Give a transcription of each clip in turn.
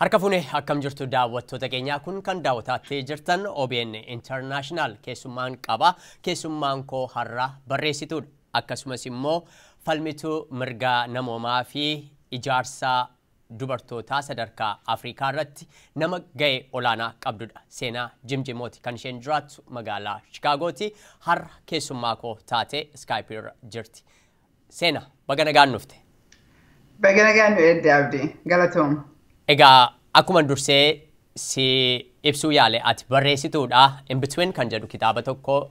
Harka fuunee, akkam jirtu daawwattoota keenyaa? Kun kan daawwataatti jirtan OBN International. Keessummaan qaba. Keessummaan koo har'a barreessituudha. Akkasumas immoo falmituu mirga namoomaa fi ijaarsa dubartootaa sadarkaa Afrikaa irratti nama ga'e olaanaa qabdudha. Seenaa Jimjimooti, kan isheen jiraattu magaalaa Shikaagooti. Har'a keessummaa koo taatee Skype irra jirti. Seenaa, baga nagaan dhufte. Baga nagaan nu eedde, Abdii. Galatoom. Egaa akkuma dursee si ibsuu yaale, ati barreessituudha. "In Between" kan jedhu kitaaba tokko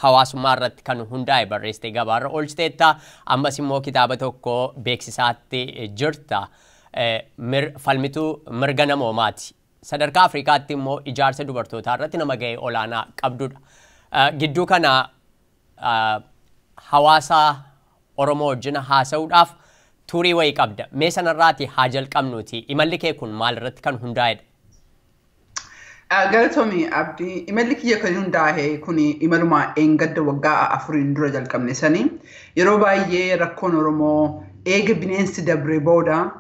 hawaasummaa irratti kan hundaa'e barreessitee gabaarra oolchiteetta. Ammas immoo kitaaba tokko beeksisaatti jirta. Falmituu mirga namoomaati. Sadarkaa Afrikaatti immoo ijaarsa dubartootaa irratti nama ga'ee olaanaa qabdudha. Gidduu kana hawaasa Oromoo wajjin haasa'uudhaaf turii wayii qabda. Mee sanarraati haa jalqabnuuti. Imalli kee kun maal irratti kan hundaa'edha? Galatoomi, Abdii. Imalli kiyya kan hundaa'e kun imaluma eengadda waggaa 4n dura jalqabne sanii. Yeroo baay'ee rakkoon Oromoo eega bineensi dabre booda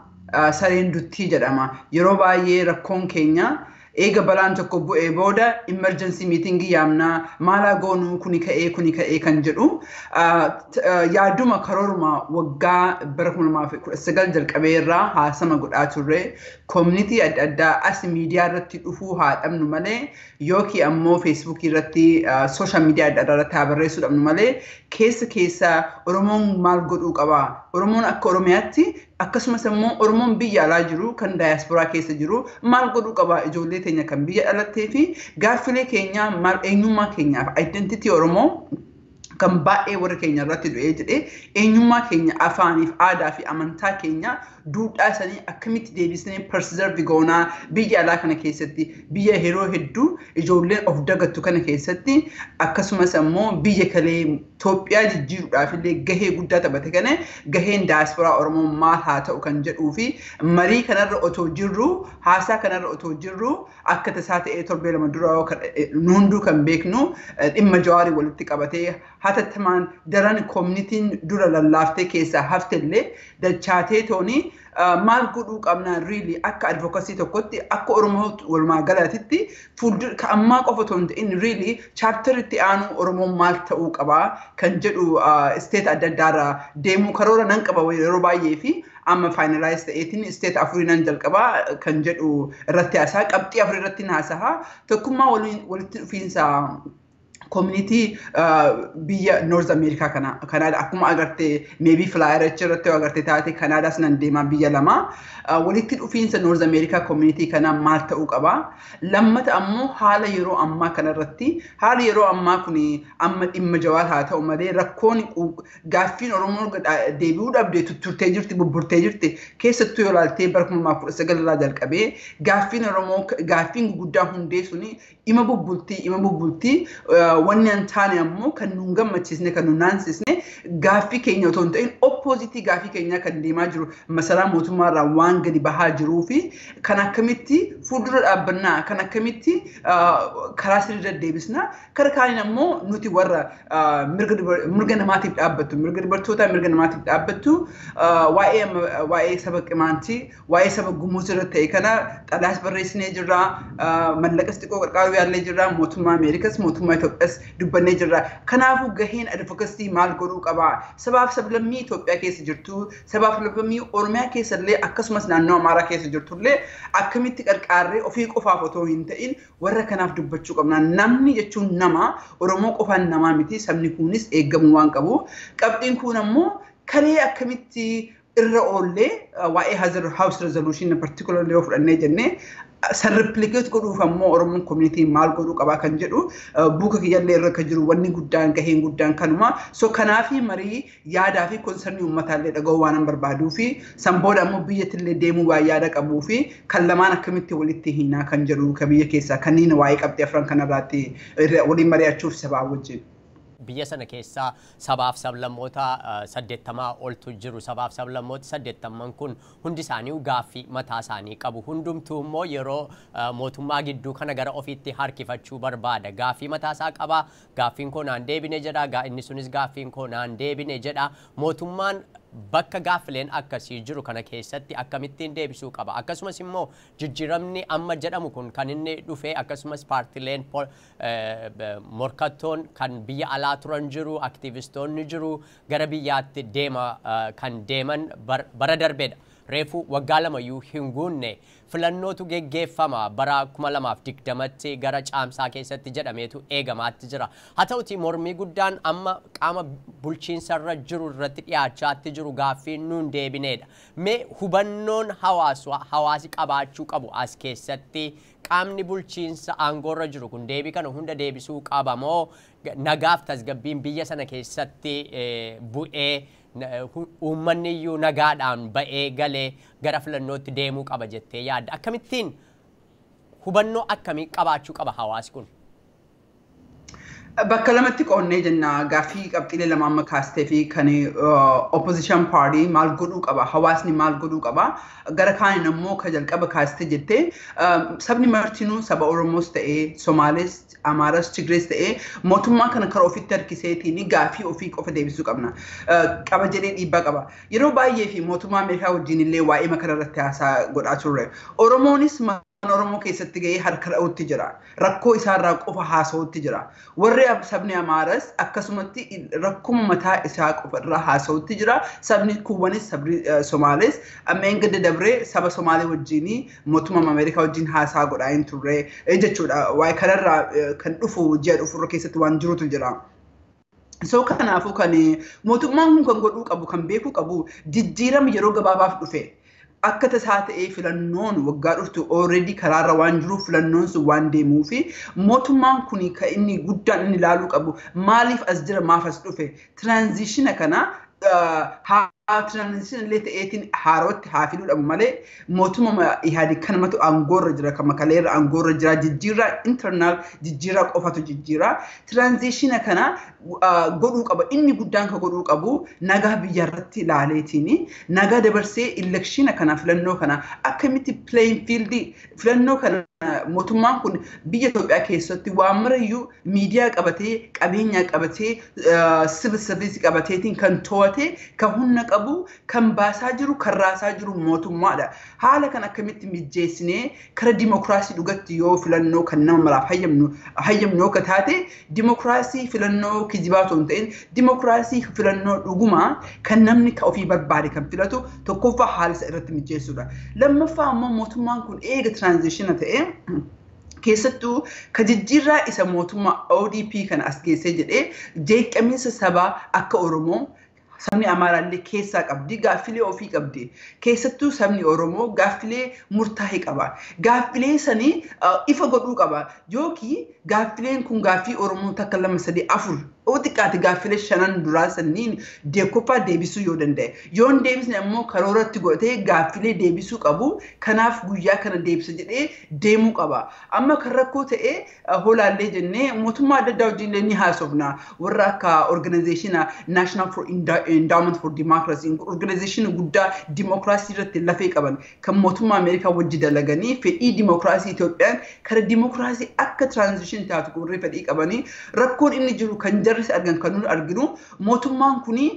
sareen duttii jedhama. Yeroo baay'ee rakkoon keenya eega balaan tokko bu'ee booda emergency meeting yaamnaa, maalaa goonuu, kuni ka'ee, kuni ka'ee kan jedhu. Yaaduma karooruma waggaa bara 2019 jalqabee irraa haasama godhaa turre. Community adda addaa as miidiyaa irratti dhufuu haa dhabnu malee, yookiin ammoo Facebookii irratti, social media adda addaa irratti haa barreessuu dhabnu malee, keessa keessa Oromoon maal godhuu qaba, Oromoon akka Oromiyaatti, akkasumas immoo Oromoon biyya alaa jiru kan daayasporaa keessa jiru maal godhuu qaba, ijoollee teenya kan biyya dhalattee fi gaaffilee keenya maal, eenyummaa keenyaaf, identity Oromoo kan baay'ee warra keenya irratti du'ee jedhee, eenyummaa keenya, afaaniif, aadaa fi amantaa keenya, duudhaa isaanii akkamitti deebisnee preserve goonaa, biyya alaa kana keessatti, biyya yeroo hedduu ijoolleen of dagattu kana keessatti, akkasumas ammoo biyya kalee Itoophiyaa jijjiiruudhaaf illee gahee guddaa taphate kana, gaheen daasporaa Oromoo maal haa ta'u kan jedhuu fi marii kanarra otoo jirru, haasaa kanarra otoo jirru, akka tasaa ta'ee torbee 2 dura nu hunduu kan beeknu dhimma Jawaarii walitti qabatee hatattamaan daran communityn dura lallaaftee keessaa haftellee dachaatee tooni maal godhuu qabna, really akka advocacy tokkotti, akka Oromoo walumaa galatitti, fuuldura ka ammaa qofa otoo hin ta'in, really chapter itti aanu Oromoon maal ta'uu qabaa kan jedhu state adda addaarra deemuu karoora nan qaba yeroo baay'ee fi amma finalize ta'eetiin state afurii nan jalqabaa kan jedhu irratti haasaa, qabxii afurii irratti haasa'a. Tokkummaa walitti dhufiinsa community biyya North America kana, Kanaada akkuma agarte, maybe flyer irratti yoo agarte taate, Kanaadaas nan deemaa, biyya lama. Walitti dhufiinsa North America community kana maal ta'uu qaba? Lammata ammoo haala yeroo ammaa kanarratti, haala yeroo ammaa kun amma dhimma Jawaar haa ta'u malee, rakkoon gaaffiin Oromoo deebi'uu dhabde tutturtee jirti, bubburtee jirti. Keessattuu yoo ilaaltee bara 2019 irraa jalqabee gaaffiin Oromoo, gaaffiin guguddaa hundee suni ima bubbultii, ima bubbultii. Wanni hin taane ammoo kan nun gammachiisne, kan nun naansisne, gaaffii keenya otoo hin ta'in opposite gaaffii keenyaa kan deemaa jiru masaraa mootummaa irraa waan gadi bahaa jiruu fi kan akkamitti fuuldura dhaabbannaa, kan akkamitti karaa sirrii deddeebisnaa. Kara kaaniin ammoo nuti warra mirga namaatiif dhaabbattu, mirga dubartootaa, mirga namaatiif dhaabbattu, waa'ee saba Qimaantii, waa'ee saba Gumuuz irratti ta'e kana xalayaas barreessinee jirra, mallaqas xiqqoo qarqaaruu yaallee jirra, mootummaa Ameerikas, mootummaa Itoophiyaas dubbannee jirra. Kanaafuu gaheen advocacy maal godhuu qaba? Sabaaf sablammii Itoophiyaa keessa jirtu, sabaaf sablammii Oromiyaa keessa illee, akkasumas naannoo Amaaraa keessa jirtullee akkamitti qarqaarree ofii qofaaf otoo hin ta'in warra kanaaf dubbachuu qabna? Namni jechuun nama Oromoo qofaan namaa miti, sabni kunis eeggamuu waan qabu. Qabxiin kun ammoo kalee akkamitti irra oollee waa'ee House Resolution particularly yoo fudhannee jennee, san replicate godhuuf ammoo Oromoon community maal godhuu qabaa kan jedhu buuka kiyyallee irra kan jiru wanni guddaan, gaheen guddaan kanuma. So kanaafi marii yaadaa fi concernii uummataallee dhaga'uu waan barbaaduu fi san booda ammoo biyyattillee deemuu waan yaada qabuu fi kan lamaan akkamitti walitti hiinaa kan jedhu, ka biyya keessaa kanneen waa'ee qabxii afran kanarraatti waliin mari'achuuf sabaa wajjin. Biyya sana keessaa sabaaf sablammoota 80 oltu jiru. Sabaaf sablammoota 80n kun hundi isaanii gaaffii mataa isaanii qabu. Hundumtuu immoo yeroo mootummaa gidduu kana gara ofiitti harkifachuu barbaada. Gaaffii mataa isaa qaba. Gaaffiin koo naan deebine jedha. Inni sunis gaaffiin koo naan deebine jedha. Mootummaan Bakka gaaffileen akkasii jiru kana keessatti akkamittiin deebisuu qaba? Akkasumas immoo jijjiiramni amma jedhamu kun kan inni dhufe, akkasumas paartileen morkattoon kan biyya alaa turan jiru, aktiivistoonni jiru, gara biyyaatti deema kan deeman bara darbeedha. Reefu waggaa 2yyuu hin guunne. Filannootu geggeeffama bara 2020tti gara caamsaa keessatti jedhameetu eegamaatti jira. Haa ta'uti mormii guddaan amma qaama bulchiinsarra jiru irratti dhiyaachaatti jiru gaaffii nuun deebineedha. Mee hubannoon hawaasi qabaachuu qabu as keessatti, qaamni bulchiinsa aangoorra jiru kun deebii kana hunda deebisuu qaba moo nagaaf tasgabbiin biyya sana keessatti bu'ee uummanni iyyuu nagaadhaan ba'ee galee gara filannootti deemuu qaba jettee yaadda? Akkamittiin hubannoo akkamii qabaachuu qaba hawaasi kun? Bakka lamatti qoonnee jenna. Gaaffii qabxiilee lama amma kaastee fi kan opposition party maal godhuu qaba, hawaasni maal godhuu qaba. Gara kaaniin ammoo ka jalqaba kaastee jettee, sabni martinuu, saba Oromoos ta'ee, Somaalees, Amaaras, Tigrees ta'ee, mootummaa kana karaa ofitti harkiseetiin gaaffii ofii qofa deebisuu qabna qaba jedhee dhiibbaa qaba. Yeroo baay'ee fi mootummaa Ameerikaa wajjin illee waa'ee makara irratti haasaa godhaa turre. Oromoonis Oromoo keessatti gahee harka dha'utti jira. Rakkoo isaarraa qofa haasa'utti jira. Warri sabni Amaaras akkasumatti rakkuma mataa isaa qofa irraa haasa'utti jira. Sabni kuwwanis, sabni Somaales amma gadi dabree saba Somaalee wajjin, mootummaa Ameerikaa wajjin haasaa godhaa hin turre jechuudha. Waa'ee kanarraa kan dhufu ji'a dhufurra keessatti waan jirutu jira. So kanaafuu kan mootummaan kun kan godhuu qabu, kan beekuu qabu, jijjiirama yeroo gabaabaaf dhufe. Akka tasaa ta'ee filannoon waggaa dhuftu already karaarra waan jiruuf, filannoon sun waan deemuu fi mootummaan kun kan inni guddaan inni ilaaluu qabu maaliif as jira, maaf as dhufe, transition kana haa transition illee ta'eetiin haarootti haa fiduu dhabu malee, mootummaa Ihaadig kanamatu aangoorra jira, kan makaleerra aangoorra jira. Jijjiirraa internal jijjiirraa qofatu jijjiira. Transition kana godhuu qaba. Inni guddaan ka godhuu qabu nagaa biyyarratti ilaaleetiin nagaa dabarsee election kana, filannoo kana akkamitti playing field filannoo kana, mootummaan kun biyya Itoophiyaa keessatti waan marayyuu miidiyaa qabatee, qabeenya qabatee, civil service qabateetiin kan to'ate, kan humna qabu, kan baasaa jiru, kan raasaa jiru mootummaadha. Haala kan akkamitti mijjeessinee kara dimokiraasii dhugatti yoo filannoo kan nama maraaf hayyamnu akka taate, dimokiraasii filannoo kijibaa otoo hin ta'in dimokiraasii filannoo dhugumaa kan namni ofii barbaade kan filatu, tokkoffaa haala isa irratti mijjeessuudha. Lammaffaa immoo mootummaan kun eega transition ta'e, keessattuu ka jijjiirraa isa mootummaa ODP kana as geessee jedhee jeeqamiinsa sabaa akka Oromoo, sabni Amaaraallee keessaa qabdi, gaaffilee ofii qabdi. Keessattuu sabni Oromoo gaaffilee murtaa'e qaba. Gaaffilee sanii ifa godhuu qaba. Yookiin gaaffileen kun gaaffii Oromoo takka, lama, sadii, afur, yoo xiqqaate gaaffilee shanan duraa sanniin deekoffaa deebisuu yoo danda'e. Yoo hin deebisne ammoo karooratti godhatee gaaffilee deebisuu qabu. Kanaaf guyyaa kana deebisa jedhee deemuu qaba. Amma kan rakkoo ta'e holaallee jennee mootummaa adda addaa wajjin illee ni haasofna. Warra akka organization National for Endowment for Democracy, organization guddaa dimokiraasii irratti lafee qaban, kan mootummaa Ameerikaa wajji dalaganii fedhii dimokiraasii Itoophiyaan kara dimokiraasii akka transition taatu warri fedhii qabanii, rakkoon inni jiru kan jarris argan, kan nuti arginu, mootummaan kuni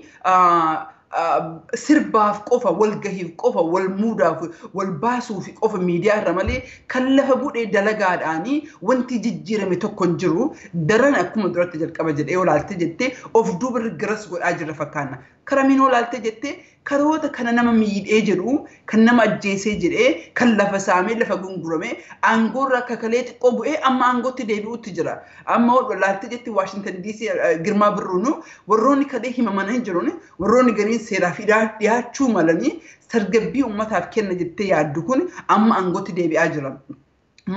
sirbaaf qofa, wal gahiif qofa, wal muudaaf, wal baasuuf qofa miidiyaa irra malee kan lafa bu'ee dalagaadhaanii wanti jijjiirame tokko hin jiru. Daran akkuma duratti jalqaba jedhee olaalte jettee of duuba garas godhaa jirra fakkaanna. Karamiin olaalte jettee karoota kana nama miidhee jedhu, kan nama ajjeesee jedhee, kan lafa saamee, lafa gungurame aangoorra akka kalee xiqqoo bu'ee amma aangootti deebi'utti jira. Amma olaalte jetti Waashintan DC Girmaa Birruunu warroonni kalee himamanii jiruun, warroonni gariin seeraaf dhiyaachuu malanii sargabbii uummataaf kenna jettee yaaddu kun amma aangootti deebi'aa jira.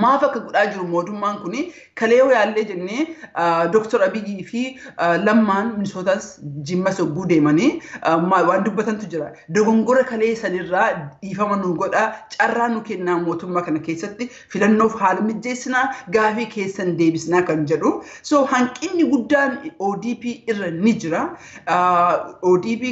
Maaf akka godhaa jiru mootummaan kun kalee yaallee jennee, Dr. Abiyyi fi Lammaan Minisootaas Jimmas hogguu deemanii waan dubbatantu jira. Dogongora kalee sanirraa dhiifama nu godha, carraa nu kennaa, mootummaa kana keessatti filannoof haala mijeessinaa, gaafii keessan deebisnaa kan jedhu. So hanqinni guddaan ODP irra ni jira. ODP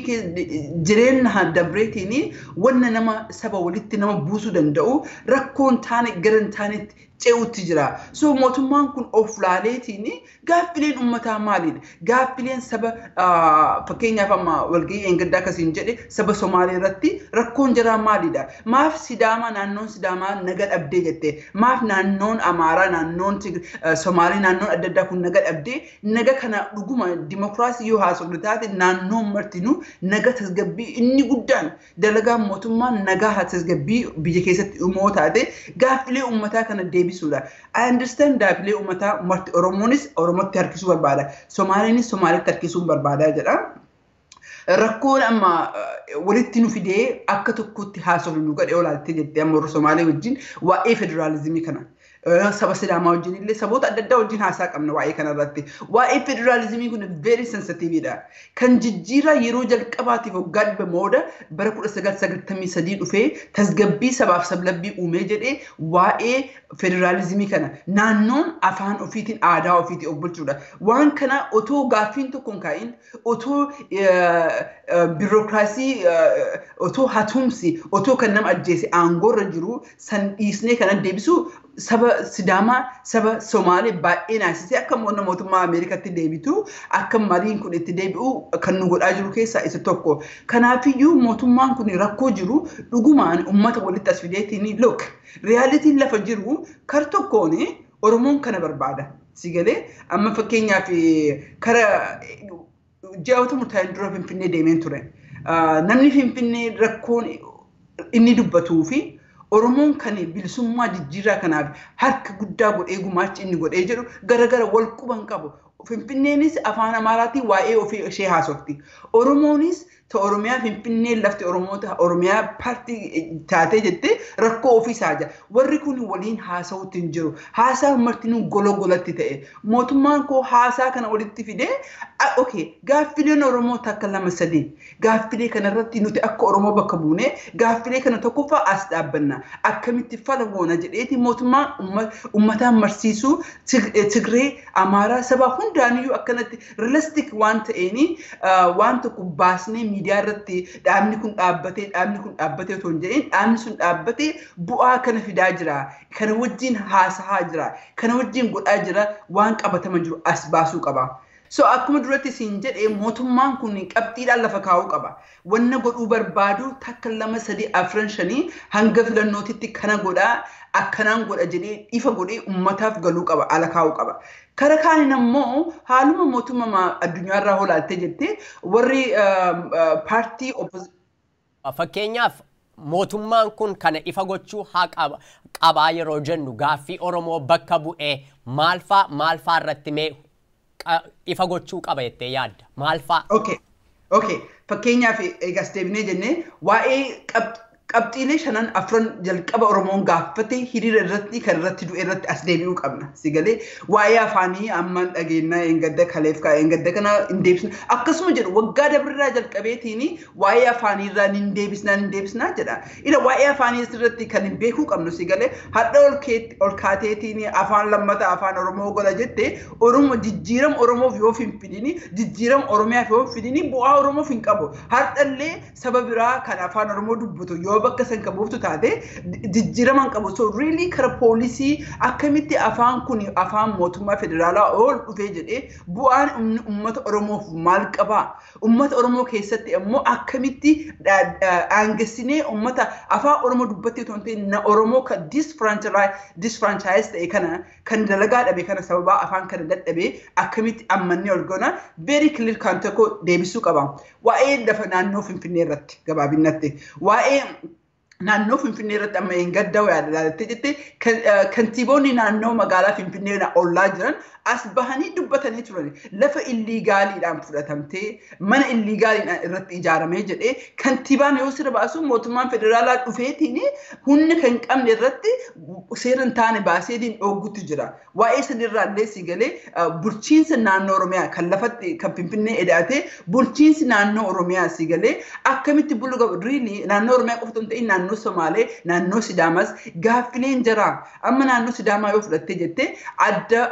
jireenya dabreetiin wanna nama saba walitti nama buusuu danda'u, rakkoon taane gara hin taanetti ce'utti jira. So mootummaan kun of laaleetiin gaaffileen uummataa maalidha? Gaaffileen saba, fakkeenyaaf amma walgahii eengaddaa akkasiin jedhe, saba Somaalee irratti rakkoon jiraa maalidha? Maaf Sidaamaa, naannoon Sidaamaa naga dhabdee jette? Maaf naannoon Amaaraa, naannoon Somaalee, naannoon adda addaa kun naga dhabdee? Naga kana dhuguma dimokiraasii yoo haasofnu taate, naannoon martinuu naga tasgabbii, inni guddaan dalagaa mootummaa nagaa tasgabbii biyya keessatti uumoo taate gaaffilee uummataa kana deebisuudha. I understand, gaaffilee uummataa marti Oromoonis Oromootti harkisuu barbaada. Somaaleenis Somaalitti harkisuu barbaada jedha. Rakkoon amma walitti nu fidee akka tokkotti haasofnu nu godhee olaaltee jettee, amma warra Somaalee wajjin waa'ee federaalizimii kana. Saba Sidaamaa wajjin illee, saboota adda addaa wajjin haasaa qabna waa'ee kanarratti. Waa'ee federaalizimii kun very sensitiividha. Kan jijjiiraa yeroo jalqabaatiif waggaa 100 booda bara 1993 dhufee tasgabbii sabaaf sablabbii uumee jedhee, waa'ee federaalizimii kana naannoon afaan ofiitiin aadaa ofiitiin of bulchuudha. Waan kana otoo gaaffiin tokko hin kaa'in, otoo biirokiraasii, otoo hatumsi, otoo kan nama ajjeese aangoorra jiru san dhiisnee kana deebisuu saba Sidaamaa, saba Somaalee baay'ee naasisee akka mootummaa Ameerikaatti deebitu, akka mariin kun itti deebi'u kan nu godhaa jiru keessaa isa tokko. Kanaafiyyuu mootummaan kun rakkoo jiru dhugumaan uummata walitti as fideetiin, look, realityn lafa jiru kar tokkoon Oromoon kana barbaada. Si galee, amma fakkeenyaaf kara ji'oota murtaa'een dura Finfinnee deemeen ture. Namni Finfinnee rakkoon inni dubbatuu fi Oromoon kan bilisummaa jijjiirraa kanaaf harka guddaa godhee gumaachi inni godhee jedhu garagara, wal quban qabu. Finfinneenis afaan Amaaraatiin waa'ee ofii ishee haasofti. Oromoonis ta Oromiyaa Finfinnee lafti Oromoota Oromiyaa paartii taatee jettee rakkoo ofii isaa jira. Warri kun waliin haasa'uutti hin jiru. Haasaa martinuu gola golatti ta'e. Mootummaan koo haasaa kana walitti fidee, okay, gaaffileen Oromoo takka, lama, sadii. Gaaffilee kanarratti nuti akka Oromoo bakka buunee gaaffilee kana tokkoffaa as dhaabbanna. Akkamitti fala goona jedheeti mootummaan uummataan marsiisuu, Tigree, Amaaraa, saba hundaaniyyuu akkanatti realistic waan ta'eeni waan tokko baasnee miidiyaa irratti dhaabni kun dhaabbatee, dhaabni kun dhaabbatee otoo hin jedhin, dhaabni sun dhaabbatee bu'aa kana fidaa jira, kana wajjin haasahaa jira, kana wajjin godhaa jira, waan qabatama jiru as baasuu qaba. So akkuma duratti siin jedhee, mootummaan kun qabxiidhaan lafa kaa'uu qaba. Wanna godhuu barbaadu takka, lama, sadii, afran, shanii hanga filannootitti kana godhaa, akkanaan godha jedhee ifa godhee uummataaf galuu qaba, ala kaa'uu qaba. Kara kaaniin ammoo haaluma mootummaa addunyaarraa holaaltee jettee warri paartii Fakkeenyaaf mootummaan kun kana ifa gochuu haa qabaa yeroo jennu, gaaffii Oromoo bakka bu'ee maalfaa maalfaa irratti mee ifa gochuu qaba jettee yaadda? Maalfaa? Okay. Fakkeenyaaf eegas deebinee jennee waa'ee qabxiilee shanan afran jalqaba Oromoon gaafate hiriira irratti kan irratti du'e irratti as deebi'uu qabna. Si galee, waa'ee afaanii amma dhageenya eengadda kaleef eengadda kana hin deebisna. Akkasuma jedhu, waggaa dabrirraa jalqabeetiin waa'ee afaanii irraa hin deebisnaa, hin deebisnaa jedha. Ila waa'ee afaanii irratti kan hin beekuu qabnu, si galee, hadha ol kaateetiin afaan lammata afaan Oromoo gola jette, Oromoo jijjiirama Oromoof yoo hin fidini, jijjiirama Oromiyaaf yoo hin fidini, bu'aa Oromoof hin qabu. Har'allee saba biraa kan afaan Oromoo dubbatu yoo bakka san kan buuftu taate jijjiirama hin qabu. So really kara policy akkamitti afaan kun afaan mootummaa federaalaa ol dhufee jedhee bu'aan uummata Oromoof maal qabaa? Uummata Oromoo keessatti ammoo akkamitti aangessinee uummata afaan Oromoo dubbattee otoo hin ta'in na Oromoo kan disfranchise ta'e kana, kan dalagaa dhabe kana, sababaa afaan kana dadhabee akkamitti ammannee ol goona, very clear kan tokko deebisuu qaba. Waa'ee lafa naannoo Finfinnee irratti gabaabinatti. Waa'ee naannoo Finfinnee irratti amma hin gadda yaadattee jette, kantiiboonni naannoo magaalaa Finfinnee ollaa jiran as bahanii dubbatanii turan. Lafa illegallydhaan fudhatamtee mana illegallydhaan irratti ijaaramee jedhee kantiibaan yoo sira baasu, mootummaan federaalaa dhufeetiin humna kan qabne irratti seera hin taane baaseetiin dhooggutti jira. Waa'ee sanirraa illee si galee, bulchiinsa naannoo Oromiyaa kan lafatti kan Finfinnee eda'ate, bulchiinsi naannoo Oromiyaa si galee akkamitti bulu qabu, really naannoo Oromiyaa qofa otoo hin ta'in naannoo Naannoo Somaalee, naannoo Sidaamas gaaffileen jira. Amma naannoo Sidaamaa yoo fudhattee jette, adda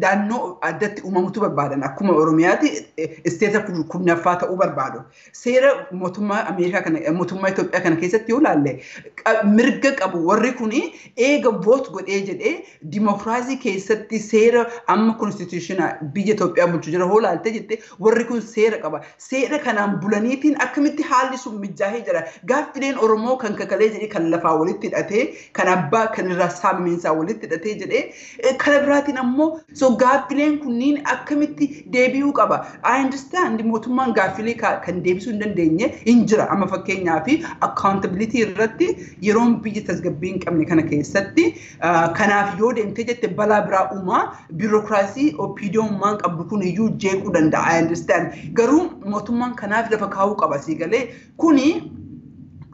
naannoo addatti uumamutu barbaadan, akkuma Oromiyaatti state 10ffaa ta'uu barbaadu. Seera mootummaa Ameerikaa kana, mootummaa Itoophiyaa kana keessatti yoo ilaalle, mirga qabu warri kuni. Eega vote godhee jedhee, dimokiraasii keessatti seera amma constitution biyya Itoophiyaa bulchu jira hoo ilaalte jette, warri kun seera qaba. Seera kanaan bulaniitiin akkamitti haalli sun mijaahee jira. Gaaffileen Oromoo kan kakalee jedhee, kan lafaa walitti hidhatee, kan abbaa kan irraa saamamiinsaa walitti hidhatee jedhee, kana biraatiin ammoo, so gaaffileen kunniin akkamitti deebi'uu qaba. I understand, mootummaan gaaffilee kan deebisuu hin dandeenye hin jira. Amma fakkeenyaaf accountability irratti yeroon biyya tasgabbii hin qabne kana keessatti, kanaaf yoo deemtee jette balaa biraa uumaa, biirokiraasii OPDOmmaan qabdu kun iyyuu jeequu danda'a. I understand. Garuu mootummaan kanaaf lafa kaa'uu qaba, sii galee? Kuni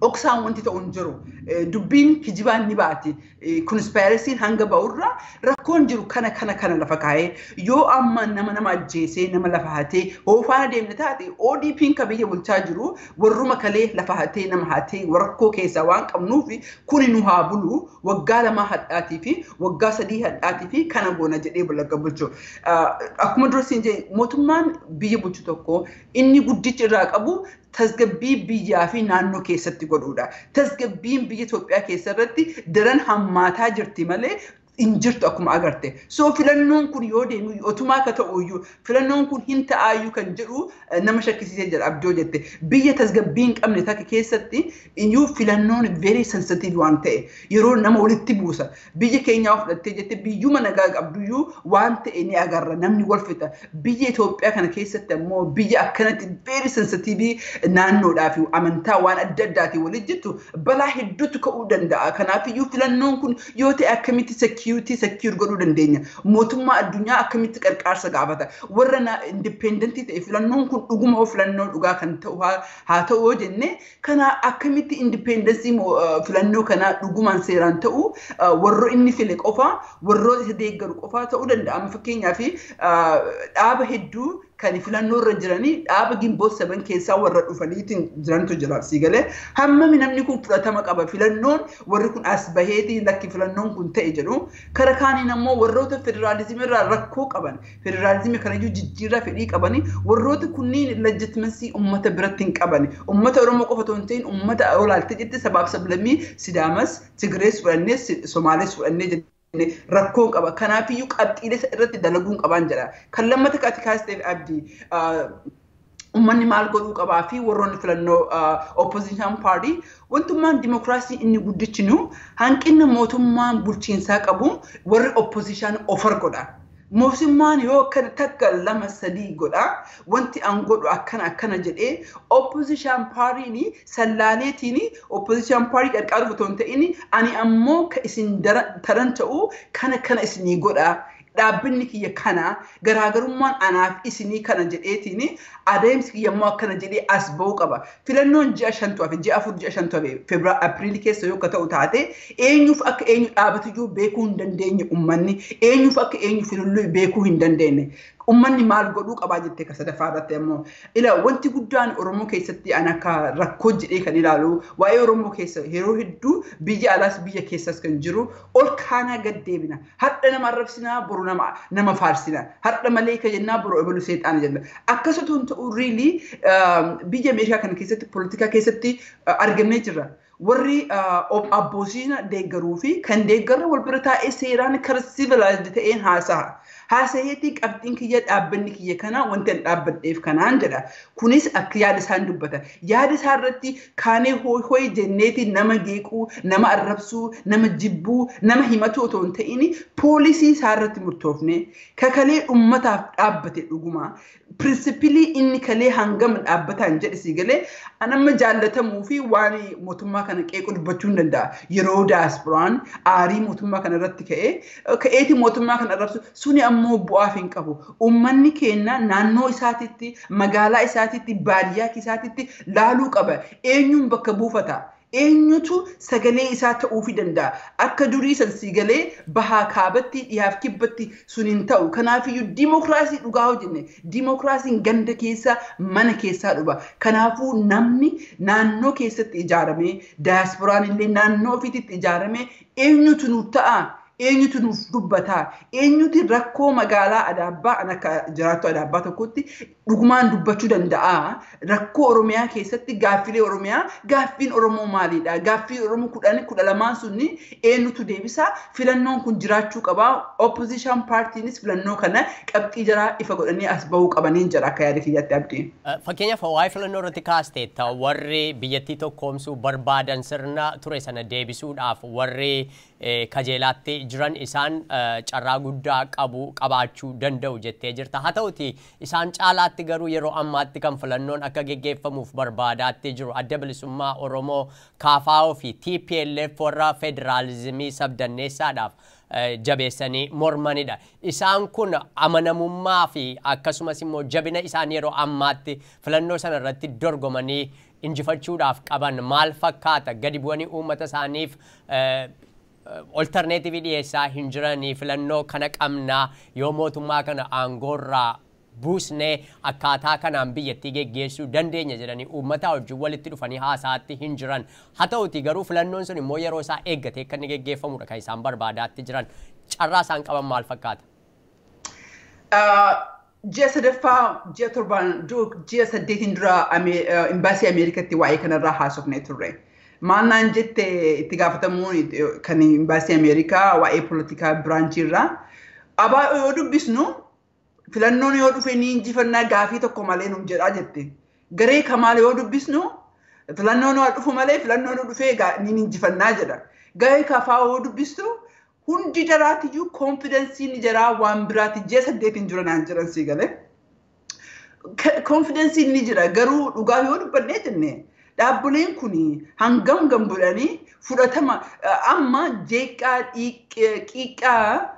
dhoksaan wanti ta'u hin jiru. Dubbiin kijibaan ni baati. Conspiracyn hanga ba'urra rakkoon jiru kana kana kana lafa kaa'ee, yoo amma nama ajjeesee, nama lafa hatee hoo faana deemne taate, ODP'n ka biyya bulchaa jiru warruma kalee lafa hatee, nama hatee, rakkoo keessaa waan qabnuuf, kuni nu haa bulu waggaa 2 hadhaatii fi waggaa 3 hadhaatii fi kana goona jedhee bulagga bulchu. Akkuma dura siin jedhe, mootummaan biyya bulchu tokko inni guddichi irraa qabu tasgabbii biyyaa fi naannoo keessatti godhuudha. Tasgabbiin biyya Itoophiyaa keessa irratti daran hammaataa jirti malee hin jirtu, akkuma agarte. So filannoon kun yoo deemu, otumaa akka ta'u iyyuu, filannoon kun hin ta'aayyuu kan jedhu nama shakkisiisee jira, abdoo jette. Biyya tasgabbii hin qabne takka keessatti iyyuu filannoon very sensitive waan ta'e yeroo nama walitti buusa. Biyya keenyaa fudhattee jette, biyyuma nagaa qabduyyuu waan ta'e ni agarra, namni wal fixa. Biyya Itoophiyaa kana keessatti ammoo, biyya akkanatti very sensitive, naannoodhaa fi amantaa waan adda addaatiin walitti jirtu, balaa hedduutu ka'uu danda'a. Kanaafiyyuu filannoon kun yoo ta'e akkamitti security secure godhuu dandeenya? Mootummaa addunyaa akkamitti qarqaarsa gaafata? Warra independent ta'e, filannoon kun dhuguma hoo filannoo dhugaa kan ta'u haa ta'u yoo jenne, kana akkamitti independence filannoo kanaa dhugumaan seeraan ta'u, warra inni file qofa, warroota isa deeggaru qofa ta'uu danda'a. Amma fakkeenyaaf dhaaba hedduu kan filannoo irra jiranii, dhaaba Ginboot 7 keessaa warra dhufaniitiin jirantu jira, sii galee? Hammami namni kun fudhatama qaba, filannoon warri kun as baheetiin lakki filannoon kun ta'e jedhu? Kara kaaniin ammoo warroota federaalizimii irraa rakkoo qaban, federaalizimii kanayyuu jijjiirraa fedhii qabani, warroota kunniin legitimacy ummata biratti hin qaban. Ummata Oromoo qofa otoo hin ta'in, ummata olaaltee jette, sabaaf sablammii Sidaamas, Tigirees fudhannee, Somaalees fudhannee rakkoon qaba. Kanaafiyyuu qabxiilee irratti dalaguun qabaan jedha. Kan lammata ati kaasteef, Abdii, uummanni maal godhuu qabaa fi warroonni filannoo opposition party, wantummaan dimokiraasii inni guddichinu hanqina mootummaan bulchiinsaa qabu warri opposition offer godha. Mootummaan yoo akkana takka, lama, sadii godha, wanti an godhu akkana akkana jedhee, opposition partyn sallaaleetiin opposition party qarqaaruuf otoo hin ta'in, ani ammoo ka isin taran ta'u kana kana isinii godha. Dhaabbinni kiyya kana, garaagarummaan anaaf isinii kana jedheetiin, adeemsi kiyya immoo akkana jedhee as ba'uu qaba. Filannoon ji'a 5tu hafe, ji'a 4, ji'a 5tu hafe, Feebruary Apiriilii keessa yoo akka ta'u taate, eenyuuf akka eenyu dhaabatuyyuu beekuu hin dandeenye, uummanni eenyuuf akka eenyu filullu beekuu hin dandeenye. Uummanni maal godhuu qabaa jettee ka sadaffaa irratti ammoo, ila wanti guddaan Oromoo keessatti an akka rakkoo jedhee kan ilaalu, waa'ee Oromoo keessa yeroo hedduu biyya alaas biyya keessas kan jiru, ol kaanaa gad deebina. Har'a nama arrabsinaa, boru nama faarsina. Har'a malee ka jennaa, boru ebalu seexaana jenna. Akkasatu hin ta'u. Really, biyya Ameerikaa kana keessatti poolitikaa keessatti argannee jirra. Warri opposition deeggaruu fi kan deeggarra wal bira taa'ee seeraan kara civilized ta'een haasa'a. Haasayeetii, qabxiin kiyya, dhaabbanni kiyya kana, wanti an dhaabbadheef kanaan jedha. Kunis akka yaada isaan dubbata. Yaada isaa irratti kaanee hooy hooy jenneeti nama geequu, nama arrabsuu, nama jibbuu, nama himatu otoo hin ta'in, policy isaa irratti murtoofne, kakalee ummataaf dhaabbate dhuguma. Principle inni kalee hangam dhaabbataan jedhe, sii galee? An amma jaallatamuu fi waan mootummaa kana qeequ dubbachuu hin danda'a. Yeroo daasporaan aarii mootummaa kana irratti ka'ee ka'eeti mootummaa kana arrabsu suni ammoo bu'aaf hin qabu. Uummanni keenya naannoo isaatitti, magaalaa isaatitti, baadiyyaa isaatitti laaluu qaba. Eenyuun bakka buufata? Eenyutu sagalee isaa ta'uufii danda'a? Akka durii san siigalee bahaa kaabatti dhiyaaf kibbatti sun hin ta'u. Kanaafiyyuu diimokiraasii dhugaa hojjenne, diimokiraasiin ganda keessa mana keessaa dhufa. Kanaafuu namni naannoo keessatti ijaaramee, daayasporaan illee naannoo ofiitti ijaaramee, eenyutu nuuf ta'a? Eenyutu nuuf dubbataa? Eenyutu rakkoo magaalaa Adaabbaa, an akka jiraattu Adaabbaa tokkotti dhugumaan dubbachuu danda'a? Rakkoo Oromiyaa keessatti gaaffilee Oromiyaa, gaaffiin Oromoo maalidha? Gaaffii Oromoo 10 12 sunni eenyutu deebisaa? Filannoon kun jiraachuu qaba. Opposition paartiinis filannoo kana qabxii jaraa ifa godhanii as bahuu qabaniin jira akka yaada kiyyaatti, Abdiin. Fakkeenyaaf, waa'ee filannoo irratti kaasteetta, warri biyyattii tokkoomsuu barbaadan, sirna ture sana deebisuudhaaf warri kajeelaatti jiran, isaan carraa guddaa qabu qabaachuu danda'u jettee jirta. Haa ta'uti isaan caalaatti garuu yeroo ammaatti kan filannoon akka geggeeffamuuf barbaadaatti jiru Adda Bilisummaa Oromoo, KFO fi TPLF warra federaalizimii sabdanneessaadhaaf jabeessanii mormanidha. Isaan kun amanamummaa fi akkasumas immoo jabina isaan yeroo ammaatti filannoo sana irratti dorgomanii injifachuudhaaf qaban maal fakkaata? Gadi bu'anii uummata isaaniif alternative dhiyeessaa hin jiranii, filannoo kana qabnaa, yoo mootummaa kana aangoorraa buusnee akkaataa kanaan biyyattii geggeessuu dandeenya jedhanii uummata wajjin walitti dhufanii haasaatti hin jiran. Haa ta'uti garuu filannoon sun immoo yeroo isaa eeggatee akka inni geggeeffamudha kan isaan barbaadaatti jiran. Carraa isaan qaban maal fakkaata? Ji'a sadaffaa, ji'a 7n, ji'a 8n dura imbaasii Ameerikaatti waa'ee kanarraa haasofnee turre. Maal naan jette itti gaafatamuun kan imbaasii Ameerikaa waa'ee poolitikaa branchii irraa? Abaa yoo dubbisnu, filannoon yoo dhufe ni injifannaa gaafii tokko malee nuun jedhaa jette. Garee Kamaal yoo dubbisnu, filannoon yoo dhufu malee, filannoon yoo dhufee ni injifannaa jedha. Garee Kafaa yoo dubbistu, hundi jaraatiyyuu confidenceiin jaraa waan biraati, ji'a 8n jira naan jiran sii galee. Confidenceiin ni jira, garuu dhugaa yoo dubbannee jenne, dhaabbileen kun hangam gambuudhanii fudhatama amma jeeqaa qiiqaa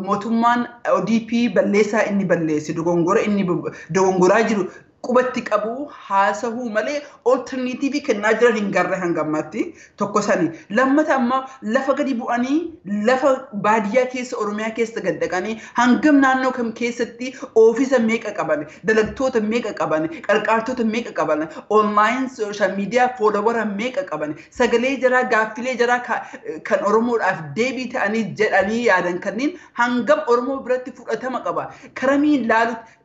mootummaan ODP balleessaa inni balleesse, dogongora inni dogongoraa jiru qubatti qabu haasahuu malee alternative kennaa jiran hin garre hangammaatti, tokko sani. Lammata, amma lafa gadi bu'anii lafa baadiyyaa keessa, Oromiyaa keessa gad dhaqanii, hangam naannoo kam keessatti office meeqa qaban, dalagtoota meeqa qaban, qarqaartota meeqa qaban, online social media follower meeqa qaban, sagalee jaraa, gaaffilee jaraa kan Oromoodhaaf deebii ta'anii jedhanii yaadan kanneen hangam Oromoo biratti fudhatama qaba? Karamiin laalutti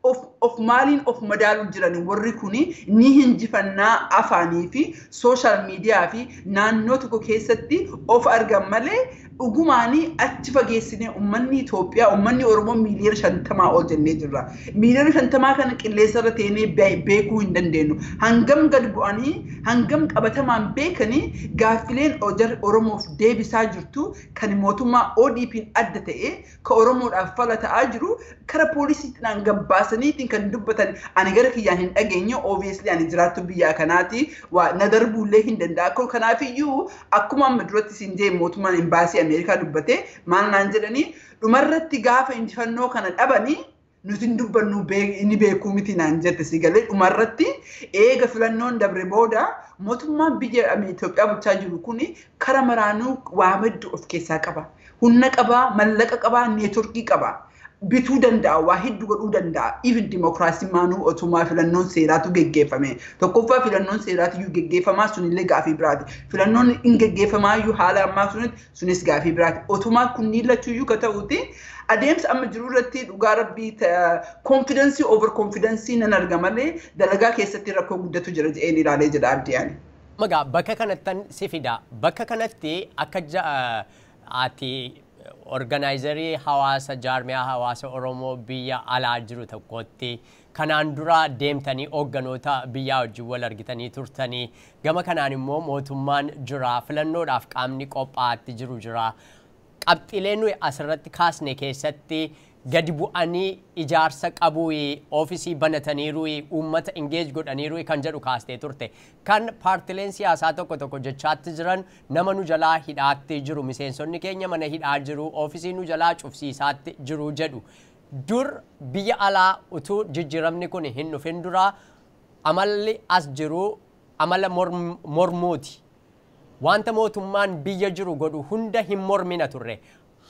of maaliin of madaaluu jiran warri kuni? Ni hinjifannaa afaanii fi social media fi naannoo tokko keessatti of argan malee, dhugumaanii achi fageessinee uummanni Itoophiyaa, uummanni Oromoo miiliyoona 50 ol jennee jirra. Miiliyoona 50 kana qilleensa irra teenyee beekuu hin dandeenyu. Hangam gad bu'anii, hangam qabatamaan beekanii, gaaffileen Oromoof deebisaa jirtu kan mootummaa ODP'n adda ta'e ka Oromoodhaaf fala ta'aa jiru kara poolisiidhaan gabbaasaniitiin kan dubbatan ani gara kiyyaan hin dhageenye. Obviously ani jiraattu biyya kanaati, waa na darbuullee hin danda'a. Kanaafiyyuu akkuma amma duratti siin jee, mootummaan imbaasii Ameerikaa dubbate maal naan jedhanii, dhumarratti gaafa injifannoo kana dhabanii nuti hin dubbannu inni beekuu miti naan jette si galee. Dhumarratti eega filannoon dabre booda mootummaan biyya Itoophiyaa bulchaa jiru kun kara maraanuu waa hedduu of keessaa qaba. Humna qabaa, mallaqa qabaa, networkii qaba. Bituu danda'a, waa hedduu godhuu danda'a. Even dimokiraasii maanuu otumaa filannoon seeraatu geggeeffame. Tokkoffaa, filannoon seeraatu iyyuu geggeeffamaa, sunillee gaafii biraati. Filannoon hin geggeeffamaa iyyuu haala ammaa sunitti, sunis gaafii biraati. Otumaa kunniin lachuuyyuu ka ta'uuti adeemsa amma jiru irratti dhugaa rabbii confidence, over confidence nan arga malee dalagaa keessatti rakkoo guddatu jira jedheen ilaalee jedha, Abdiyaan. Magaa bakka kanattan si fida. Bakka kanatti akka ati organizerii hawaasa, jaarmiyaa hawaasa Oromoo biyya alaa jiru tokkotti, kanaan dura deemtanii hoogganoota biyyaa wajjin wal argitanii turtanii, gama kanaan immoo mootummaan jira, filannoodhaaf qaamni qophaa'aatti jiru jira. Qabxiilee nuyi asirratti kaasne keessatti gadi bu'anii ijaarsa qabuu, office banataniiru, uummata engage godhaniiru kan jedhu kaastee turte. Kan paartileen siyaasaa tokko tokko jechaatti jiran, nama nu jalaa hidhaatti jiru, miseensonni keenya mana hidhaa jiru, office nu jalaa cufsiisaatti jiru jedhu. Dur biyya alaa utuu jijjiiramni kun hin dhufin dura amalli as jiru amala mormuuti. Wanta mootummaan biyya jiru godhu hunda hin mormina turre.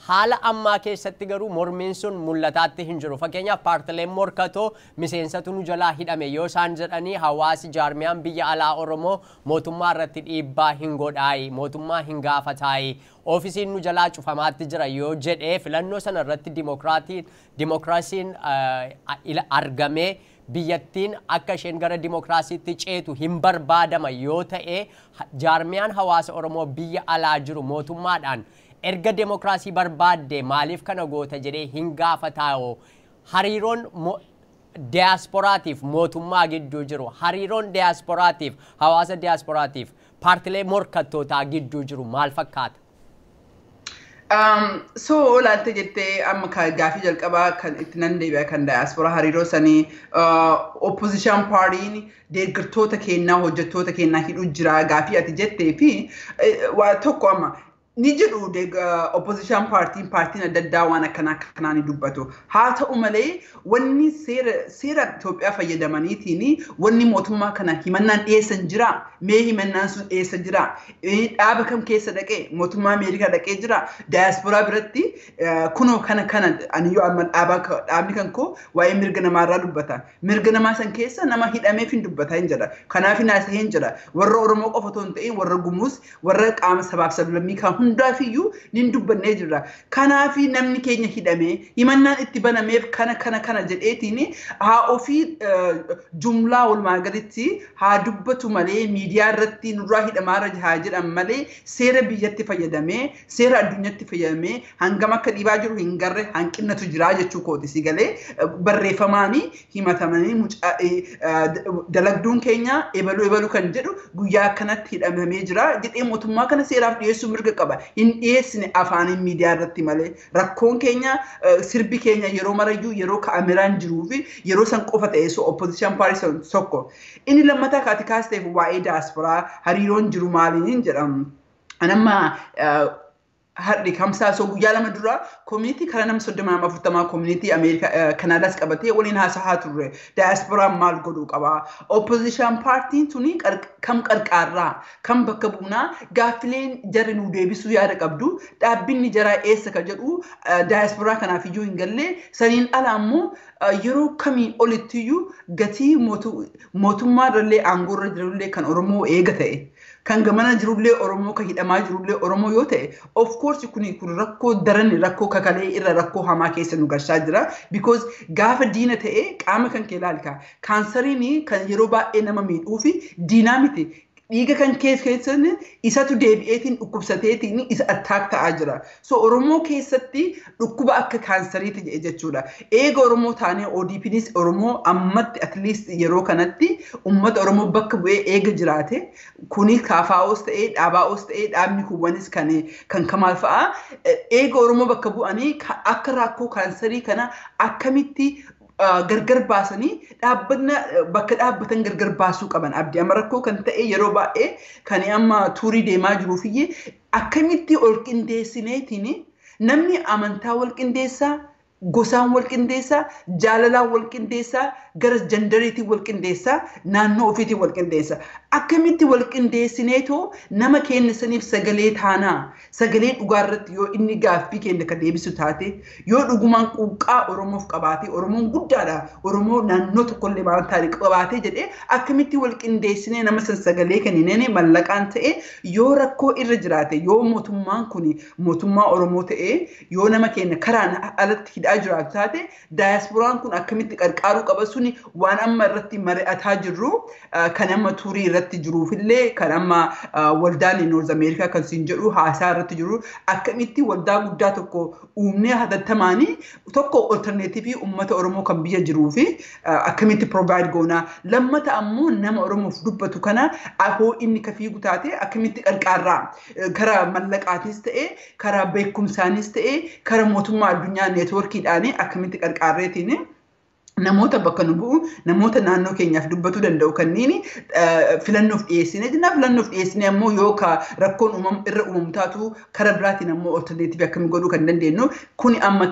Haala ammaa keessatti garuu mormiin sun mul'ataatti hin jiru. Fakkeenyaaf, paartileen morkatoo miseensatu nu jalaa hidhame yoo isaan jedhanii, hawaasi jaarmiyaan biyya alaa Oromoo mootummaa irratti dhiibbaa hin godhaayi, mootummaa hin gaafataayi, oofisiin nu jalaa cufamaatti jira yoo jedhee, filannoo sana irratti dimokiraasiin argamee biyyattiin akka isheen gara dimokiraasiitti ceetu hin barbaadama yoo ta'e, jaarmiyaan hawaasa Oromoo biyya alaa jiru mootummaadhaan erga demokiraasii barbaadde maaliif kana goota jedhee hin gaafataa'oo? Hariiroon diyaasporaatiif mootummaa gidduu jiru, hariiroon diyaasporaatiif hawaasa diyaasporaatiif paartilee morkattootaa gidduu jiru maal fakkaata? So olaalte jettee, amma gaafii jalqabaa kan itti nan deebi'a, kan diyaasporaa hariiroo sanii, opposition partiin deeggartoota kennaa, hojjettoota kennaa hidhuu jira gaafii ati jettee fi waa tokko amma ni jedhu, opposition partiin, paartiin adda addaa waan akkanaa akkanaa ni dubbatu. Haa ta'u malee, wanni seera Itoophiyaa fayyadamaniitiin wanni mootummaa kana himannaan dhiyeessan jira. Mee himannaan sun dhiyeessa jira? Dhaaba kam keessa dhaqee? Mootummaa Ameerikaa dhaqee jira? Diyaasporaa biratti kunoo kana kana ani yoo amma dhaabni kan koo waa'ee mirga namaarraa dubbata. Mirga namaa san keessa nama hidhameef hin dubbata hin jedha. Kanaaf hin haasa'ee hin jedha. Warra Oromoo qofa otoo hin ta'in, warra Gumuus, warra qaama sabaaf sablammii kan hundaafiyyuu ni dubbannee jirra. Kanaaf namni keenya hidhamee himannaan itti banameef kana kana kana jedheetiin haa ofii jumlaa walumaa galitti haa dubbatu malee, miidiyaa irratti nurraa hidhamaarra haa jedhan malee, seera biyyatti fayyadamee, seera addunyatti fayyadamee hangam akka dhiibaa jiru hin garre, hanqinnatu jira jechuu kooti. Si galee? Barreeffamaanii himatamanii dalagduun keenya ebaluu ebaluu kan jedhu guyyaa akkanatti hidhamamee jira jedhee mootummaa kana seeraaf dhiyeessuu mirga qaba. Hin dhiyeessine afaaniin miidiyaa irratti malee. Rakkoon keenya sirbi keenya yeroo marayyuu yeroo kaameraan jiruu fi yeroo san qofa ta'e. So opposition party tokko. Inni lammataa kaati kaasteef waa'ee diyaasporaa hariiroon jiru maaliin jedhamu. Anamma har'i kamsaa, so guyyaa 2 dura community karaa nama 30, nama 40 community Ameerikaa Kanaadaas qabatee waliin haasa'aa turre. Diyaasporaan maal godhuu qaba? Opposition partiin tuni kam qarqaarraa, kam bakka buunaa, gaaffileen jarri nuu deebisuu yaada qabdu, dhaabbinni jaraa eessa ka jedhu diyaasporaa kanaaf iyyuu hin galle. Saniin ala ammoo yeroo kamii olittiyyuu gatii mootummaa irrallee aangoorra jirullee kan Oromoo eega ta'e, kan gamana jirullee Oromoo, kan hidhamaa jirullee Oromoo yoo ta'e, of course kun rakkoo daran, rakkoo kakalee irra rakkoo hamaa keessa nu galchaa jira. Because gaafa diina ta'e qaama kan kee ilaalka, kaansariin kan yeroo baay'ee nama miidhuu fi diinaa miti, dhiiga kan keessan isatu deebi'eetiin dhukkubsateetiin isa attack ta'aa jira. So Oromoo keessatti dhukkuba akka kaansariiti jedhe jechuudha. Eega Oromoo taanee, ODPnis Oromoo ammatti at least yeroo kanatti uummata Oromoo bakka bu'ee eega jiraate, kuni KFOs ta'ee, dhaabaa'os ta'ee, dhaabni kuwwanis kan kamaal fa'aa eega Oromoo bakka bu'anii, akka rakkoo kaansarii kana akkamitti gargar baasanii dhaabbanna bakka dhaabbatan gargar baasuu qaban, abdii amma rakkoo kan ta'e yeroo baay'ee kan amma tuurii deemaa jiruufiyyee akkamitti ol qindeessineetiin namni amantaa wal qindeessaa, gosaan wal qindeessaa, jaalalaan wal qindeessaa, gara genderiitiin wal qindeessaa, naannoo ofiitiin wal qindeessaa. Akkamitti wal qindeessineetoo nama keenya saniif sagalee taanaa, sagalee dhugaa irratti yoo inni gaaffii keenya kan deebisu taate, yoo dhugumaan quuqqaa Oromoof qabaate, Oromoon guddaadha, Oromoo naannoo tokkollee maal taate qabaate jedhee, akkamitti wal qindeessinee nama san sagalee kennineen mallaqaan ta'e, yoo rakkoo irra jiraate, yoo mootummaan kun mootummaa Oromoo ta'e, yoo nama keenya karaan alatti hidhaa jiraatu taate, daayasporaan kun akkamitti qarqaaruu qaba? Suni waan amma irratti mari'ataa jirru, kan amma tuurii irratti jiruufillee, kan amma waldaan North America kan siin jedhu haasaa irratti jiru, akkamitti waldaa guddaa tokko uumnee hatattamaanii tokko alternative uummata Oromoo kan biyya jiruu fi akkamitti provide goonaa, lammata ammoo nama Oromoof dubbatu kana hoo inni ka fiigu taate akkamitti qarqaarraa, karaa mallaqaatis ta'e, karaa beekumsaanis ta'e, karaa mootummaa addunyaa networkiidhaan akkamitti qarqaarreetiin Namoota bakka nu bu'u, namoota naannoo keenyaaf dubbatuu danda'u kanneen filannoof dhiyeessine jenna. Filannoof dhiyeessine ammoo yoo ka rakkoon uumamu irra uumamu taatu, kara biraatiin ammoo alternative akkamii godhuu kan dandeenyu. Kuni amma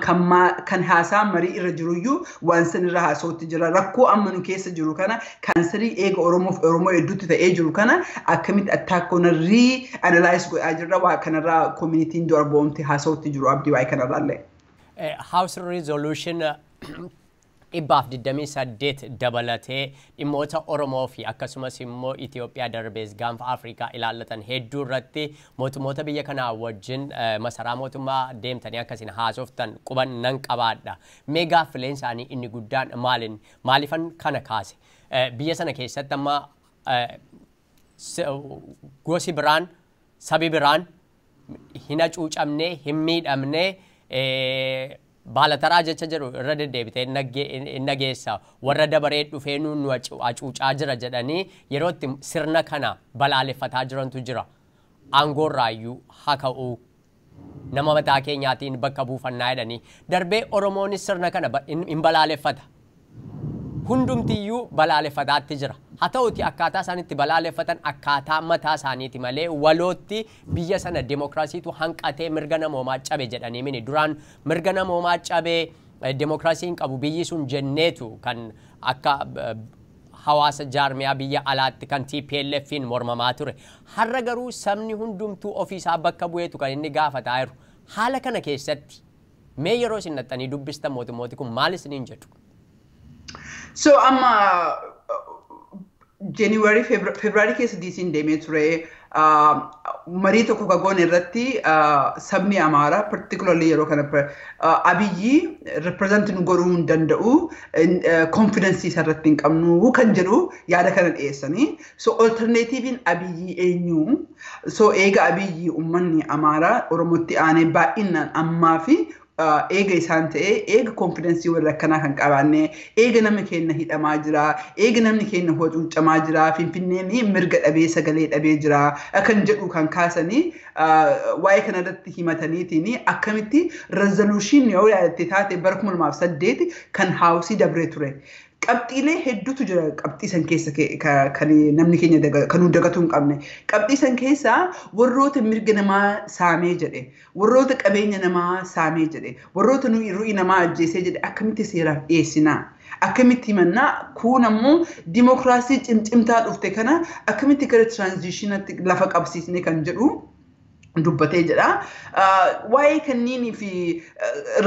kan haasaa marii irra jiruyyuu waan san irra haasa'utti jira. Rakkoo amma nu keessa jiru kana, kaansarii eega Oromoof Oromoo hedduutti ta'ee jiru kana, akkamitti attaakkoon re-analyze godhaa jirra. Waa kanarraa communityn dura bo'omte haasa'utti jiru, Abdii, waa'ee kanarraa illee. House Resolution 128 dabalatee dhimmoota Oromoo fi akkasumas immoo Itoophiyaa darbees gaanfa Afrikaa ilaallatan hedduu irratti mootummoota biyya kanaa wajjin masaraa mootummaa deemtanii akkasiin haasoftan quban nan qabaadha. Mee gaaffileen isaanii inni guddaan maalin? Maalifan kana kaase? Biyya sana keessatti amma gosi biraan, sabi biraan hin hacuucamne, hin miidhamne, baalataraa jecha jedhu irra deddeebitee hin dhageessa. Warra dabaree dhufee nu hacuucaa jira jedhanii yeroo itti sirna kana balaaleffataa jirantu jira. Aangoorraayyuu haa ka'uu, nama mataa keenyaatiin bakka buufannaa jedhanii. Darbee Oromoonis sirna kana hin balaaleffata. Hundumtiyyuu balaaleffataatti jira. Haa ta'uti, akkaataa isaan itti balaaleffatan akkaataa mataa isaaniiti malee walootti biyya sana demokiraasiitu hanqatee mirga namoomaa cabe jedhanii mini. Duraan mirga namoomaa cabee, demokiraasii hin qabu biyyi sun jenneetu kan akka hawaasa jaarmiyaa biyya alaatti kan TPLFin mormamaa ture. Har'a garuu sabni hundumtuu ofiisaa bakka bu'eetu kan inni gaafataa jiru. Haala kana keessatti mee yeroo isin naxxanii dubbistan mootummooti kun maal isiniin jedhu? So amma January, February keessa DC'n deemee ture. Marii tokko kagoon irratti sabni Amaaraa particularly yeroo kana Abiyyi represent nu godhuu hin danda'u, confidence isa irratti hin qabnu kan jedhu yaada kana dhiyeessanii. So alternativein Abiyyi eenyu? So eega Abiyyi uummanni Amaaraa Oromootti aanee baay'inaan ammaa fi eega isaan ta'e, eega confidence warra akkanaa kan qabaanne, eega namni keenya hidhamaa jira, eega namni keenya hacuucamaa jira, Finfinneen mirga dhabee, sagalee dhabee jira kan jedhu kan kaasanii waa'ee kanarratti himataniitiin akkamitti resolution yoo yaadatte taate bara 2008 kan House dabree ture. Qabxiilee hedduutu jira qabxii san keessa kan namni keenya kan nu dagatuu hin qabne. Qabxii san keessa warroota mirga namaa saamee jedhe, warroota qabeenya namaa saamee jedhe, warroota ru'ii namaa ajjeesee jedhe akkamitti seeraaf dhiyeessinaa? Akkamitti himannaa? Kun ammoo dimokiraasii cimcimtaa dhufte kana akkamitti gara transitionatti lafa qabsiisne kan jedhu dubbatee jedha. Waa'ee kanniinii fi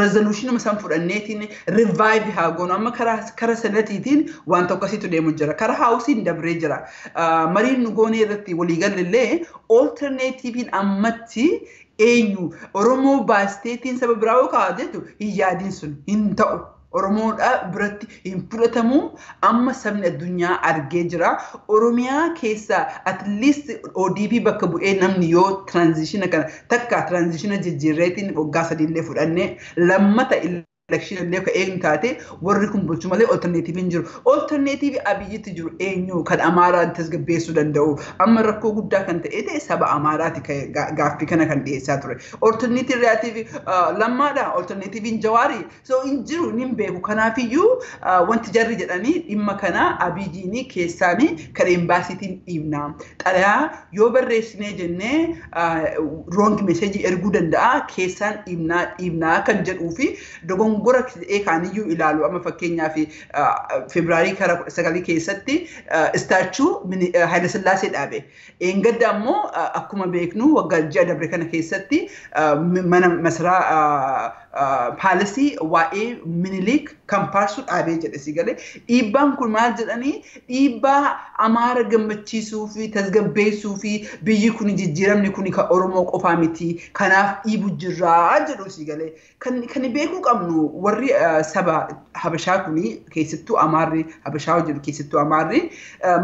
resolutionuma san fudhanneetiin revive haa goonu. Amma kara Senateiitiin waan tokko asitti deemu jira. Kara Houseiin dabree jira. Mariin nu goonee irratti waliigalillee alternativein ammatti eenyu? Oromoo baasteetiin saba biraa yoo kaa'ateetu hin yaadiin, sun hin ta'u. Oromoodha biratti hin fudhatamu. Amma sabni addunyaa argee jira. Oromiyaa keessa at least ODP bakka bu'ee namni yoo transition kana takka transition jijjiirreetiin waggaa 3 illee fudhanne, lammata election illee ka eegnu taate, warri kun bulchu malee alternative hin jiru. Alternative Abiyyitti jiru eenyu kan Amaaraan tasgabbeessuu danda'u? Amma rakkoo guddaa kan ta'e ta'e saba Amaaraati gaaffii kana kan dhiyeessaa ture. Alternative Lammaadha. Alternativein Jawaarii. So hin jiru, hin beeku. Kanaafiyyuu wanti jarri jedhanii dhimma kana Abiyyiin keessaanii kan embassyitiin dhiibna. Xalayaa yoo barreessinee jennee wrong message erguu danda'a, keessaan dhiibnaa dhiibnaa kan jedhuu fi dogongora ta'ee kaaniyyuu ilaalu. Amma fakkeenyaaf February kara 19 keessatti statue Haayile Sillaasee dhaabe. Eengadda ammoo akkuma beeknu waggaa ji'a dabre kana keessatti mana masaraa palace waa'ee Minilik kan faarsu dhaabee jedhe, si galee. Dhiibbaan kun maal jedhanii, dhiibbaa Amaara gammachiisuu fi tasgabbeessuu fi biyyi kun jijjiiramni kun kan Oromoo qofaa miti, kanaaf dhiibu jirraa jedhu, si galee. Kan beekuu qabnu warri saba Habashaa kuni, keessattuu Amaarri Habashaa jedhu, keessattuu Amaarri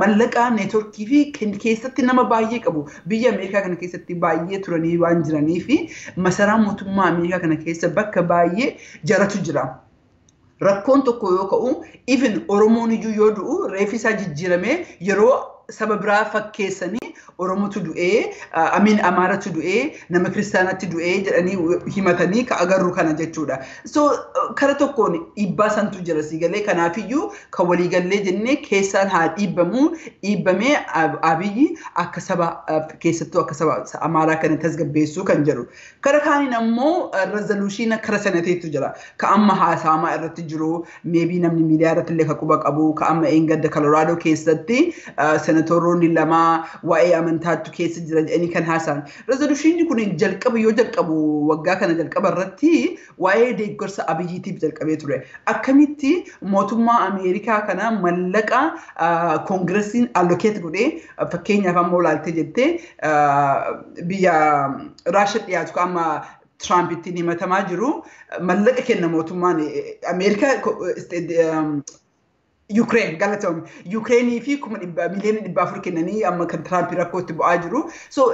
mallaqaa, network fi keessatti nama baay'ee qabu. Biyya Ameerikaa kana keessatti baay'ee turanii waan jiranii fi masaraa mootummaa Ameerikaa kana keessa bakka baay'ee jaratu jira. Rakkoon tokko yoo ka'u, even Oromoon iyyuu yoo du'u, reeffi isaa jijjiiramee yeroo saba biraa fakkeessanii Oromotu du'ee, amiin Amaaratu du'ee, nama Kiristaanatti du'ee jedhanii himatanii ka agarru kana jechuudha. So kara tokkoon dhiibbaa santu jira si galee. Kanaafiyyuu kan waliigallee jennee keessaan haa dhiibbamu, dhiibbamee Abiyyi akka saba, keessattuu akka saba Amaaraa kana tasgabbeessuu kan jedhu. Kara kaaniin ammoo resolution kara sanateetu jira. Ka amma haasa'amaa irratti jiru, maybe namni miidiyaa irratti illee ka quba qabu, ka amma eengadda Colorado keessatti senatoroonni lama waa'ee amantaattu keessa jira jedhanii kan haasa'an. Resolution kun jalqaba yoo jalqabu waggaa kana jalqaba irratti waa'ee deeggarsa Abiyyiitiif jalqabee ture. Akkamitti mootummaa Ameerikaa kana mallaqa koongiresiin allocate godhee, fakkeenyaaf amma olaaltee jettee biyya Raasha dhiyaatu amma Tiraamp ittiin himatamaa jiru mallaqa kenna mootummaan Ameerikaa Yukreen, galatoom, Yukreenii fi 400,000,000 kennanii amma kan Tiraamp rakkoo itti bu'aa jiru. So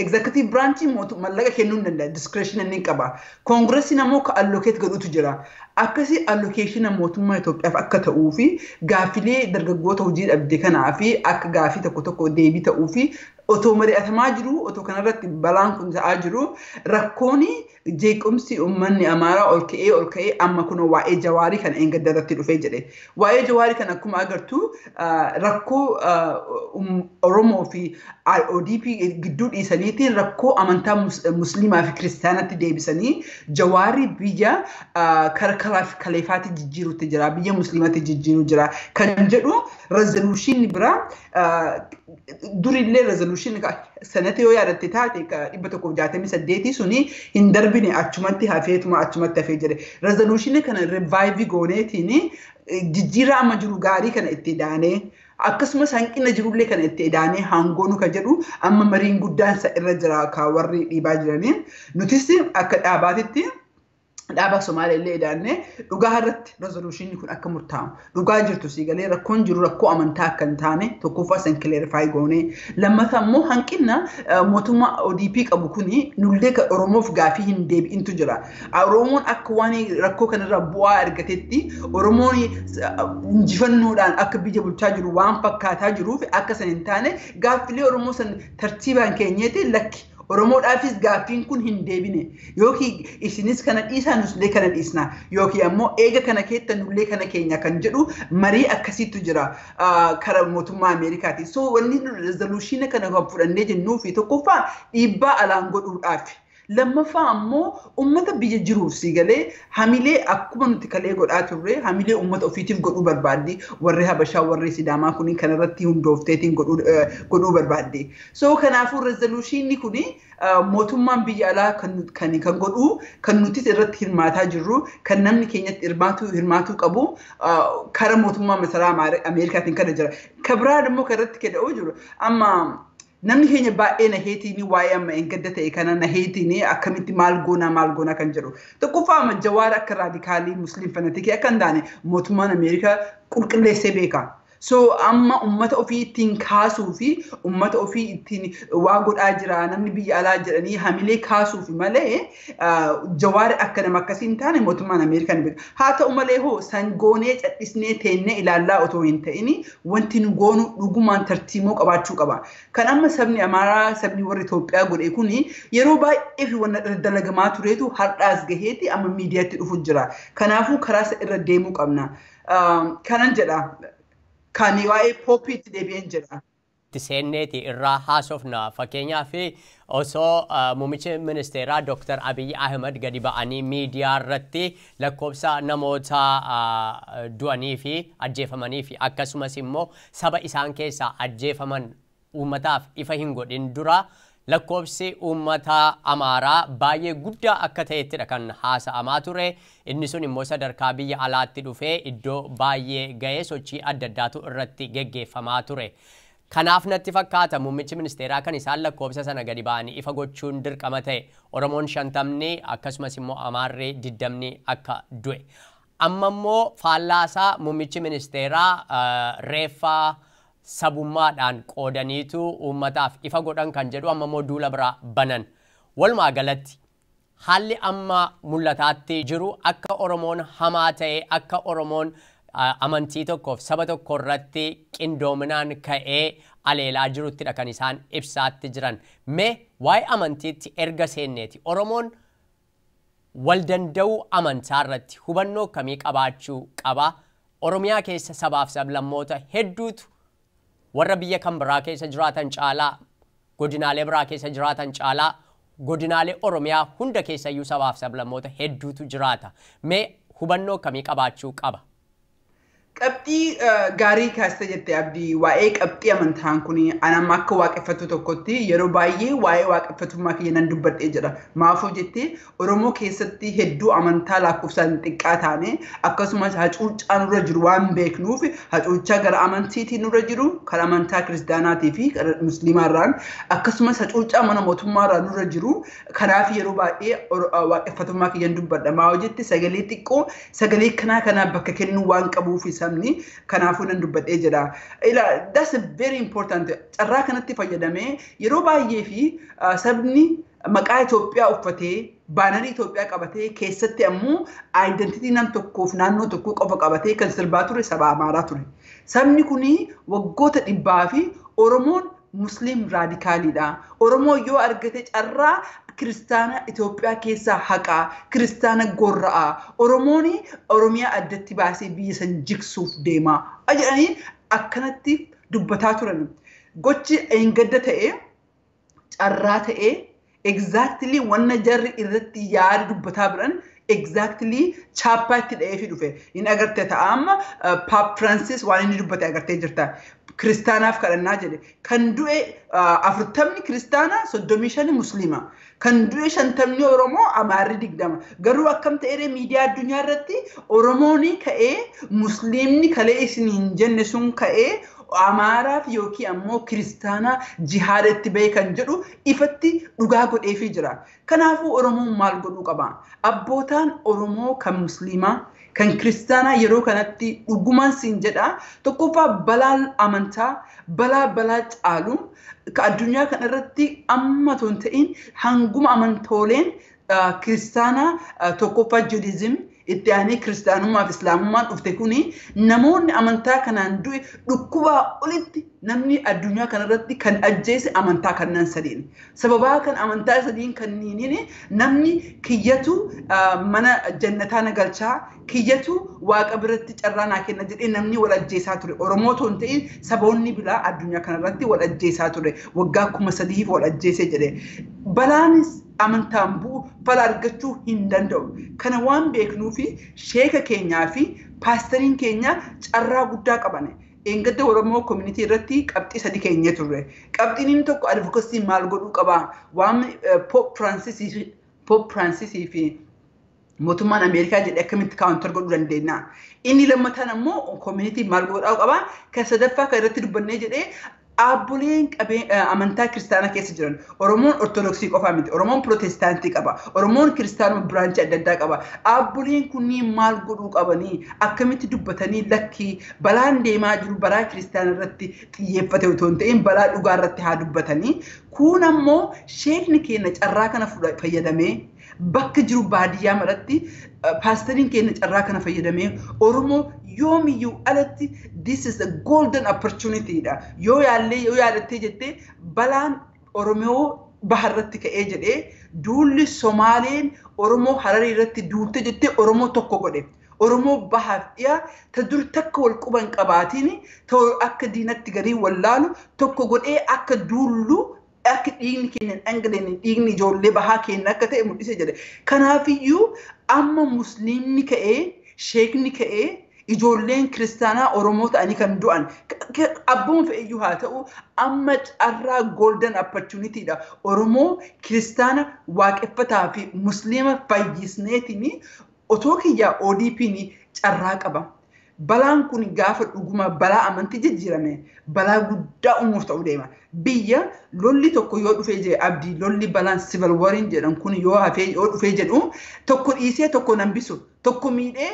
executive branch mallaqa kennuu hin danda'a, discretion inni qaba. Koongiresiin ammoo ka allocate godhutu jira. Akkasii allocation mootummaa Itoophiyaaf akka ta'uu fi gaaffilee dargaggoota hojii dhabde kanaa fi akka gaaffii tokko tokko deebii ta'uu fi otoo mari'atamaa jiru, otoo kanarratti balaan kun ta'aa jiru, rakkoon jeequmsi uummanni Amaaraa ol ka'ee ol ka'ee amma kun waa'ee Jawaarii kana eengadda irratti dhufee jedhe. Waa'ee Jawaarii kana akkuma agartu rakkoo Oromoo fi ODP gidduu dhiisaniitiin rakkoo amantaa Musliimaa fi Kiristaanatti deebisanii Jawaarii biyya kara karaa fi kaleefaatti jijjiiruutti jira, biyya Musliimaatti jijjiiruu jira kan jedhu resolution biraa. Durillee resolution sanatti yoo yaadatte taate 168 suni hin darbine, achumatti hafeetuma achumatti hafee jedhe. Resolution kana revive gooneetiin jijjiirraa amma jiru gaarii kana itti daanee, akkasumas hanqina jirullee kana itti edaanee hangoonu ka jedhu amma mariin guddaan isa irra jira ka warri dhiibaa jiranii. Nutis akka dhaabaatitti dhaaba Somaalee illee edaannee dhugaa irratti resolution kun akka murtaa'u, dhugaa jirtu si galee, rakkoon jiru rakkoo amantaa akka hin taane tokkoffaa san clarify goonee, lammataa immoo hanqina mootummaa ODP qabu kuni nullee kan Oromoof gaafii hin deebi'intu jira. Oromoon akka waan rakkoo kanarraa bu'aa argatetti, Oromoon injifannoodhaan akka biyya bulchaa jiru waan fakkaataa jiruuf, akka san hin taane gaaffilee Oromoo san tartiibaan keenyeeti, lakki, Oromoodhaafis gaaffiin kun hin deebine, yookiin isinis kana dhiisaa, nullee kana dhiisna, yookiin ammoo eega kana keetta nullee kana keenya kan jedhu marii akkasiitu jira kara mootummaa Ameerikaati. So wanni resolution kana kan fudhannee jennuu fi tokkoffaa dhiibbaa alaan godhuudhaaf. Lammaffaa ammoo uummata biyya jiruuf si galee hamilee akkuma nuti kalee godhaa turre hamilee uummata ofiitiif godhuu barbaaddi. Warri Habashaa, warri Sidaamaa kuni kanarratti hundoofteetiin godhuu barbaaddi. So kanaafuu resolutionni kuni mootummaan biyya alaa kan godhu, kan nutis irratti hirmaataa jirru, kan namni keenyatti hirmaatuu qabu kara mootummaa masaraa Ameerikaatiin kana jira. Ka biraa immoo kan irratti keda'uu jiru, amma namni keenya baay'ee naheetiin waa'ee amma engadda ta'e kana naheetiin akkamitti maal goonaa maal goonaa kan jedhu. Tokkoffaa amma Jawaar akka radical Muslim fanatic akka hin taane mootummaan Ameerikaa qulqulleessee beeka. So amma ummata ofii ittiin kaasuu fi ummata ofii ittiin waa godhaa jira namni biyya alaa jedhanii hamilee kaasuuf malee Jawaar akka nama akkasii hin taane mootummaan Ameerikaa ni beeka. Haa ta'u malee hoo sangoonee cadhisnee teennee ilaallaa otoo hin ta'in wanti nu goonu dhugumaan tartiimoo qabaachuu qaba. Kan amma sabni Amaaraa, sabni warri Itoophiyaa godhe kuni yeroo baay'ee fi wanna dalagamaa tureetu har'aas gaheeti amma miidiyaatti dhufu jira. Kanaafuu karaa isa irra deemuu qabna. Kanan jedha. Kan waa'ee pooppiitti deebi'een jedha. Seenneeti irraa haasofna. Fakkeenyaaf osoo muummichi ministeeraa Dr. Abiy Ahmed gadi ba'anii miidiyaa irratti lakkoofsa namoota du'anii fi ajjeefamanii fi akkasumas immoo saba isaan keessaa ajjeefaman uummataaf ifa hin godhin dura lakkoofsi uummata Amaaraa baay'ee guddaa akka ta'ettidha kan haasa'amaa ture. Inni sun immoo sadarkaa biyya alaatti dhufee iddoo baay'ee ga'ee sochii adda addaatu irratti geggeeffamaa ture. Kanaaf natti fakkaata muummichi ministeeraa kan isaan lakkoofsa sana gadi ba'anii ifa gochuun dirqama ta'e, Oromoon 50 akkasumas immoo Amaarri 20 akka du'e. Amma immoo faallaasaa muummichi ministeeraa reeffaa sabummaadhaan qoodaniitu uummataaf ifa godhan kan jedhu amma immoo duula biraa banan. Walumaa galatti haalli amma mul'ataatti jiru akka Oromoon hamaa ta'e, akka Oromoon Amantii tokkoof saba tokko irratti qindoominaan ka'ee aleelaa jiruttidha kan isaan ibsaatti jiran. Mee waa'ee amantiitti erga seenneeti Oromoon wal danda'uu amantaa irratti hubannoo akkamii qabaachuu qaba? Oromiyaa keessa sabaaf sablammoota hedduutu warra biyya kan biraa keessa jiraatan caalaa, godinaalee biraa keessa jiraatan caalaa, godinaalee Oromiyaa hunda keessayyuu sabaaf sablammoota hedduutu jiraata. Mee hubannoo akkamii qabaachuu qaba? Qabxii gaarii kaastee jette, Abdii. Waa'ee qabxii amantaan kun anamma akka waaqeffattu tokkotti yeroo baay'ee waa'ee waaqeffatummaa kiyya nan dubbadhee jira. Maafoo jettee, Oromoo keessatti hedduu amantaa lakkoofsaan xiqqaa taane, akkasumas hacuuccaa nurra jiru waan beeknuuf, hacuuccaa gara amantiitiin nurra jiru kan amantaa kiristaanaatii fi musliimaarraan, akkasumas hacuuccaa mana mootummaarraa nurra jiru. Kanaaf yeroo baay'ee waaqeffatummaa kiyyan dubbadha. Maafoo jette, sagalee xiqqoo sagalee kanaa kanaaf bakka kennuu waan qabuuf sabni, kanaafuu nan dubbadhee jedha. Ila, that's a very important. Carraa kanatti fayyadamee yeroo baay'ee fi sabni maqaa Itoophiyaa uffatee, baanarii Itoophiyaa qabatee, keessatti ammoo identity nam tokkoof naannoo tokkoo qofa qabatee kan sirbaa ture saba Amaaraa ture. Sabni kuni waggoota dhibbaa fi Oromoon Musliim radicaliidha. Oromoo yoo argate carraa kiristaana Itoophiyaa keessaa haqaa, kiristaana gorra'aa, Oromoon Oromiyaa addatti baasee biyya san jigsuuf deema jedhanii akkanatti dubbataa turan. Gochi eengadda ta'ee, carraa ta'ee, exactly wanna jarri irratti yaada dubbataa biran exactly chaappaa itti dha'eefi dhufe. Hin agarte ta'a, amma Pope Francis waan inni dubbate agartee jirta. Kiristaanaaf kadhannaa jedhe. Kan du'e 40 kiristaana, 35 musliima. Kan du'e 50 Oromoo, Amaarri 20. Garuu akkam ta'ee miidiyaa addunyaa irratti Oromoon ka'ee, musliimni kalee isiniin jenne sun ka'ee Amaaraaf yookiin ammoo kiristaanaa jihaada itti bahe kan jedhu ifatti dhugaa godheefii jira. Kanaafuu Oromoon maal godhuu qaba? Abbootaan Oromoo kan musliimaa kan kiristaanaa yeroo kanatti dhugumaan siin jedha, tokkoffaa balaan amantaa balaa caalu ka addunyaa kana irratti amma otoo hin ta'in hanguma amantooleen kiristaanaa, tokkoffaa Judaism, itti aanee kiristaanummaa fi islaamummaan dhufte, kuni namoonni amantaa kanaan du'e dhukkubaa olitti namni addunyaa kanarratti kan ajjeese amantaa kanneen sadiin. Sababaa kan amantaa sadiin kanniiniin namni kiyyatu mana jannataa na galchaa, kiyyatu waaqa biratti carraa naa kenna jedhee namni wal ajjeesaa ture. Oromoo otoo hin ta'in saboonni biraa addunyaa kanarratti wal ajjeesaa ture. Waggaa 3000f wal ajjeesee jedhe. Balaanis amantaan bu'u fala argachuu hin danda'u. Kana waan beeknuufi sheeka keenyaa fi paastariin keenya carraa guddaa qaban. Eengadda Oromoo community irratti qabxii sadi keenyee turre. Qabxiin inni tokko advocacy maal godhuu qabaa? Waan Pope Francisii fi mootummaan Ameerikaa jedhee akkamitti counter godhuu dandeenya? Inni lammataan ammoo community maal godhuu qabaa? Kan sadaffaa kan irratti dubbannee jedhee, dhaabboleen qabee amantaa kiristaanaa keessa jiran, Oromoon Ortodoksii qofaa miti, Oromoon Pirootestaantii qaba, Oromoon kiristaanuma branchii adda addaa qaba. Dhaabboleen kunniin maal godhuu qabanii, akkamitti dubbatanii lakkii balaan deemaa jiru balaa kiristaana irratti xiyyeeffate otoo hin ta'in balaa dhugaa irratti haa dubbatanii. Kun ammoo sheekni keenya carraa kana fayyadamee bakka jiru baadiyyaa maratti, paastariin keenya carraa kana fayyadamee Oromoo yoomiyyuu alatti, this is a golden opportunity dha. Yoo yaallee, yoo yaadattee jettee, balaan Oromoo baharratti ka'ee jedhee, duulli Somaaleen Oromoo Hararii irratti duulte jettee Oromoo tokko godhe. Oromoo bahaaf dhiyaa ta dur takka wal quban qabaatiin, ta akka diinatti garii wallaalu tokko godhee, akka duullu, akka dhiigni keenya hin dhangala'ine, dhiigni ijoollee bahaa keenya akka ta'e mul'ise jedhe. Kanaafiyyuu amma musliimni ka'ee, sheekni ka'ee, ijoolleen kiristaanaa Oromoo ta'anii kan du'an abbuma fe'iyyuu haa ta'u, amma carraa golden opportunity dha. Oromoo kiristaana waaqeffataa fi musliima fayyisneetiin otoo kiyyaa ODP'n carraa qaba. Balaan kun gaafa dhuguma balaa amantii jijjiirame balaa guddaa uumuuf ta'uu deema. Biyya lolli tokko yoo dhufee jedhe, Abdii, lolli balaan civil wariin jedhan kun yoo hafee yoo dhufee jedhu, tokko dhiisee tokko nambisu, tokko miidhee,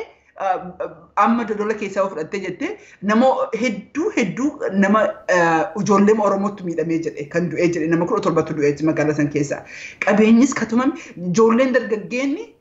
amma Dodola keessaa yoo fudhattee jette, nama hedduu hedduu nama ijoollee Oromootti miidhamee jedhe, kan du'ee jedhe nama 17tu du'ee magaalaa san keessa. Qabeenyis katumame, ijoolleen dargaggeenni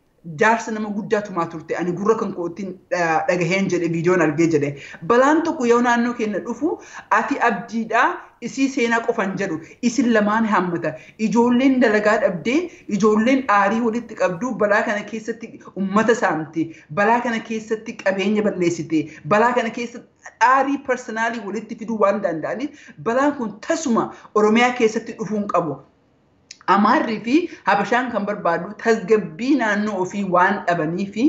Jaarsa nama guddaa tumaa turte, ani gurra kan kootiin dhagaheen jedhe, viidiyoon argee jedhe. Balaan tokko yoo naannoo keenya dhufu, ati abdiidhaa isii seenaa qofan jedhu, isin lamaan hammata. Ijoolleen dalagaa dhabdee, ijoolleen aarii walitti qabdu balaa kana keessatti ummata saamte, balaa kana keessatti qabeenya balleessite, balaa kana keessatti aarii personal walitti fiduu waan danda'aniif, balaan kun tasuma Oromiyaa keessatti dhufuu hin qabu. Amaarrii fi Habashaan kan barbaadu tasgabbii naannoo ofii waan dhabanii fi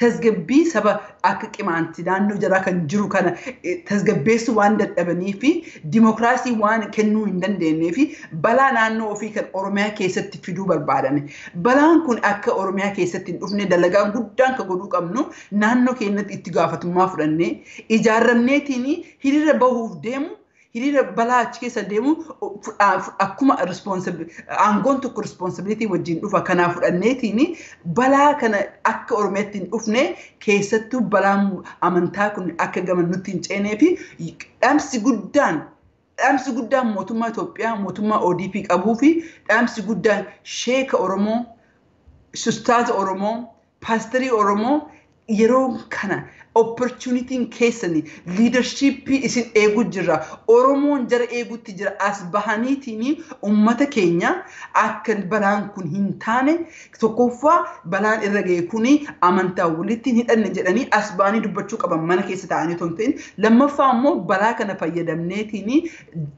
tasgabbii saba akka Qimaanti naannoo jaraa kan jiru kana tasgabbeessuu waan dadhabanii fi dimokiraasii waan kennuu hin dandeenyee fi balaa naannoo ofii kan Oromiyaa keessatti fiduu barbaadan. Balaan kun akka Oromiyaa keessatti hin dhufne dalagaan guddaan kan godhuu qabnu, naannoo keenyatti itti gaafatamummaa fudhannee ijaarramneetiin hiriira bahuuf deemu, hiriira balaa achi keessa deemu, akkuma aangoon tokko responsibility wajjin dhufa kanaa fudhanneetiin, balaa kana akka Oromiyaatti hin dhufne, keessattuu balaan amantaa kun akka gama nutti hin ceenee fi dhaamsi guddaan mootummaa Itoophiyaa, mootummaa ODP qabuu fi dhaamsi guddaan sheeka Oromoo, ustaaza Oromoo, paasterii Oromoo, yeroo kana opportunityn keessani leadershipii isin eeguu jira. Oromoon jara eeguutti jira. As bahaniitiin ummata keenya akka balaan kun hin taane, tokkoffaa balaan irra ga'e kun amantaa walitti hin hidhanne jedhanii as bahanii dubbachuu qaban, mana keessa taa'anii otoo hin ta'in. Lammaffaa immoo balaa kana fayyadamneetiin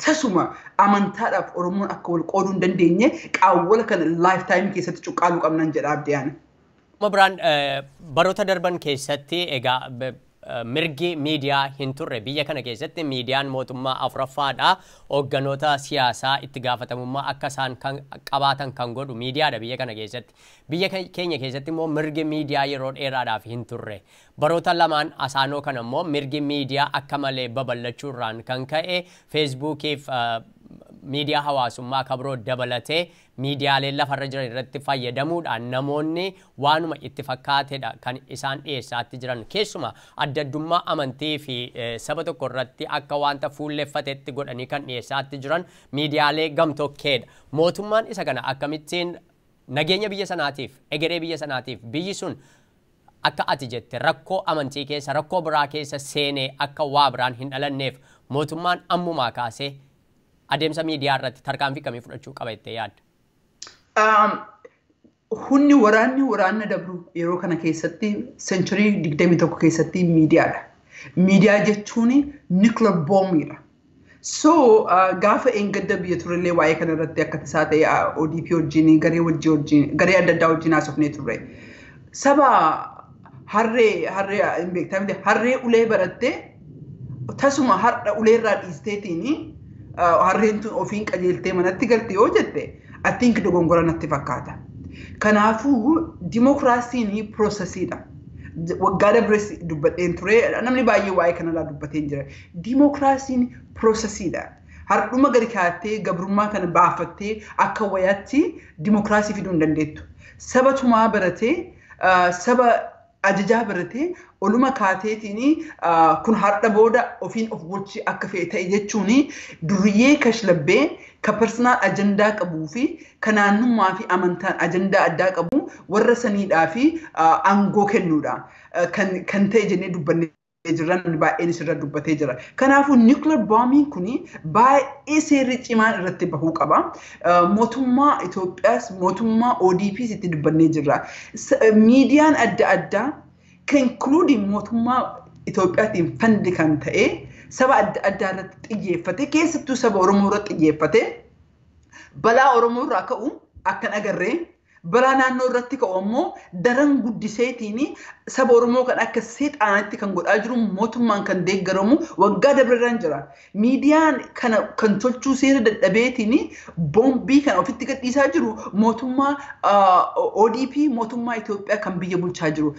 tasuma amantaadhaaf Oromoon akka wal qooduu hin dandeenye qaawwala kana lifetime keessatti cuqqaaluu qabnan jedha Abdiyaan. Biraan, baroota darban keessatti egaa mirgi miidiyaa hin turre biyya kana keessatti. Miidiyaan mootummaa afuraffaadha. Hoogganoota siyaasaa itti gaafatamummaa akka isaan kan qabaatan kan godhu miidiyaadha biyya kana keessatti. Biyya keenya keessatti immoo mirgi miidiyaa yeroo dheeraadhaaf hin turre. Baroota lamaan asaanoo kana immoo mirgi miidiyaa akka malee babal'achuurraan kan ka'e, Feesbuukiif miidiyaa hawaasummaa kabiroo dabalatee miidiyaaleen lafarra jiran irratti fayyadamuudhaan namoonni waanuma itti fakkaatedha kan isaan dhiyeessaatti jiran. Keessuma adda addummaa amantii fi saba tokko irratti akka wanta fuulleffatetti godhanii kan dhiyeessaatti jiran miidiyaalee gamtokkeedha. Mootummaan isa kana akkamittiin nageenya biyya sanaatiif, egeree biyya sanaatiif, biyyi sun akka ati jette rakkoo amantii keessa, rakkoo biraa keessa seenee akka waa biraan hin dhalanneef, mootummaan ammumaa kaasee adeemsa miidiyaa irratti tarkaanfii kamii fudhachuu qaba jettee yaadda? Humni waraanni waraanna dabru yeroo kana keessatti, century 21 keessatti, miidiyaadha. Miidiyaa jechuun nuclear bombiidha. So gaafa eengadda biyya turellee waa'ee kana irratti akka tasaa ta'e ODP wajjin, garee wajjin, garee adda addaa wajjin haasofnee turre. Saba harree hin beektaa miti, harree ulee barattee tasuma har'a uleerraa dhiisteetiin harreen tun ofiin qajeeltee manatti galte yoo jette, I think dogongora natti fakkaata. Kanaafuu dimokiraasiin processiidha. Waggaa dabres dubbadheen ture, namni baay'ee waa'ee kanarraa dubbateen jira. Dimokiraasiin processiidha. Hardhuma gadi kaattee gabrummaa kana baafattee akka wayaatti dimokiraasii fiduu hin dandeettu. Saba tumaa baratee, saba ajajaa baratee, oluma kaateetiin kun har'a booda ofiin of bulchi akka fe'e ta'e jechuun duriyyee kashlabbee ka personal agenda qabuu fi ka naannummaa fi amantaan ajandaa addaa qabu warra saniidhaa fi aangoo kennuudha. Kan ta'e jennee dubbannee jirra, namni baay'een isirra dubbatee jira. Kanaafuu nuclear bombiin kun baay'ee seerri cimaan irratti bahuu qaba. Mootummaa Itoophiyaas, mootummaa ODPs itti dubbannee jirra. Miidiyaan adda addaa kan including mootummaa Itoophiyaatiin fund kan ta'e saba adda addaa irratti xiyyeeffate, keessattuu saba Oromoo irratti xiyyeeffate, balaa Oromoo irraa ka'u akkan agarree, balaa naannoo irratti ka'u ammoo daran guddiseetiin saba Oromoo kan akka seexaanaatti kan godhaa jiru mootummaan kan deeggaramu waggaa dabarran jira. Miidiyaan kana kan tolchuu seera dadhabeetiin boombii kan ofitti gadhiisaa jiru mootummaa ODP, mootummaa Itoophiyaa kan biyya bulchaa jiru.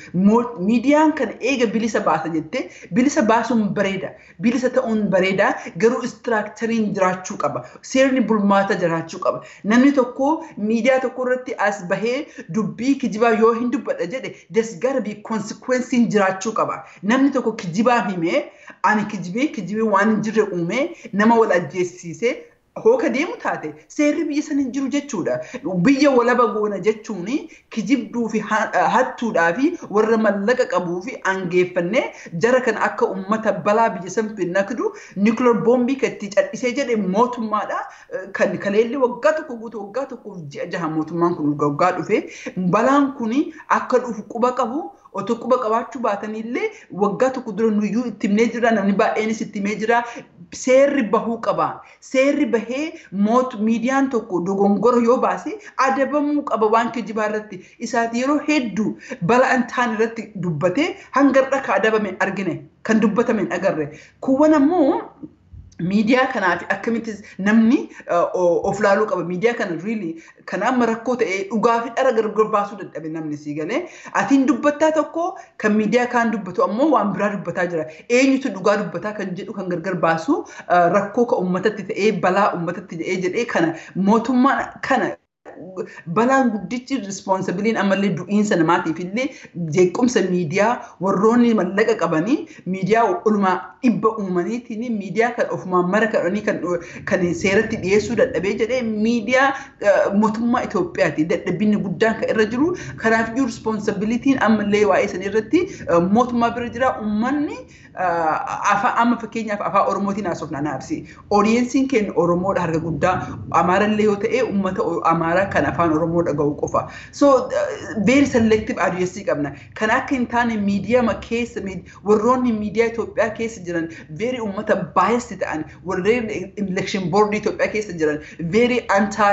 Miidiyaan kana eega bilisa baasa jettee, bilisa baasuun bareeda. Bilisa ta'uun bareeda, garuu structureiin jiraachuu qaba. Seerni bulmaata jiraachuu qaba. Namni tokko miidiyaa tokko irratti as bahee dubbii kijibaa yoo hin dubbadha jedhe, there's gotta be consequence jiraachuu qaba. Namni tokko kijibaa himee, ani kijibee kijibee waan hin jirre uumee nama wal ajjeesiisee Hooka deemu taate seerri biyya sana hin jiru jechuudha. Biyya walaba goona jechuun kijibduu fi hattuudhaa fi warra mallaqa qabuu fi aangeeffannee jara kana akka uummata balaa biyya san finnakdu nuclear boombii kan itti cal'isee jedhe mootummaadha. Kan kaleelli waggaa tokko guutuu, waggaa 1 fi ji'a 6 mootummaan kun waggaa dhufe balaan kun akka dhufu quba qabu. Otoo quba qabaachuu baatanillee waggaa tokko dura nuyyuu itti himnee jira, namni baay'eenis itti himee jira. Seerri bahuu qaba. Seerri bahee miidiyaan tokko dogongora yoo baase adabamuu qaba waan kijibaa irratti. Isaati yeroo hedduu balaa hin taane irratti dubbatee hanga har'a ka adabame argine, kan dubbatame hin agarre. Kuuwwan ammoo miidiyaa kanaaf akkamitti namni of laaluu qaba. Miidiyaa kana really kan amma rakkoo ta'e dhugaa fi dhara gargar baasuu dadhabe namni sii galee. Atiin dubbattaa tokko kan miidiyaa kaan dubbatu ammoo waan biraa dubbataa jira. Eenyutu dhugaa dubbataa kan jedhu kan gargar baasu rakkoo ka uummatatti ta'ee, balaa uummatatti ta'ee jedhee kana mootummaan kana balaan guddichi responsibilityn ammallee du'iinsa namaatiif illee jeequmsa miidiyaa warroonni mallaqa qabanii miidiyaa olumaa dhibba uumaniitiin miidiyaa kan ofumaan mara kadhanii kan seeratti dhiyeessuu dadhabee jedhee miidiyaa mootummaa Itoophiyaati dadhabinni guddaan kan irra jiru. Kanaaf iyyuu responsibilityn ammallee waa'ee san irratti mootummaa bira jira. Uummanni afaan amma fakkeenyaaf Afaan Oromootiin haasofna naabsi. Audienceiin keenya Oromoodha harka guddaa, Amaarallee yoo ta'e uummata Amaaraa kan Afaan Oromoo dhaga'u qofa. So very selective audience qabna. Kan akka hin taane miidiyaa keessa warroonni miidiyaa Itoophiyaa keessa jiran very uummata biased ta'an, warreen election board Itoophiyaa keessa jiran very anti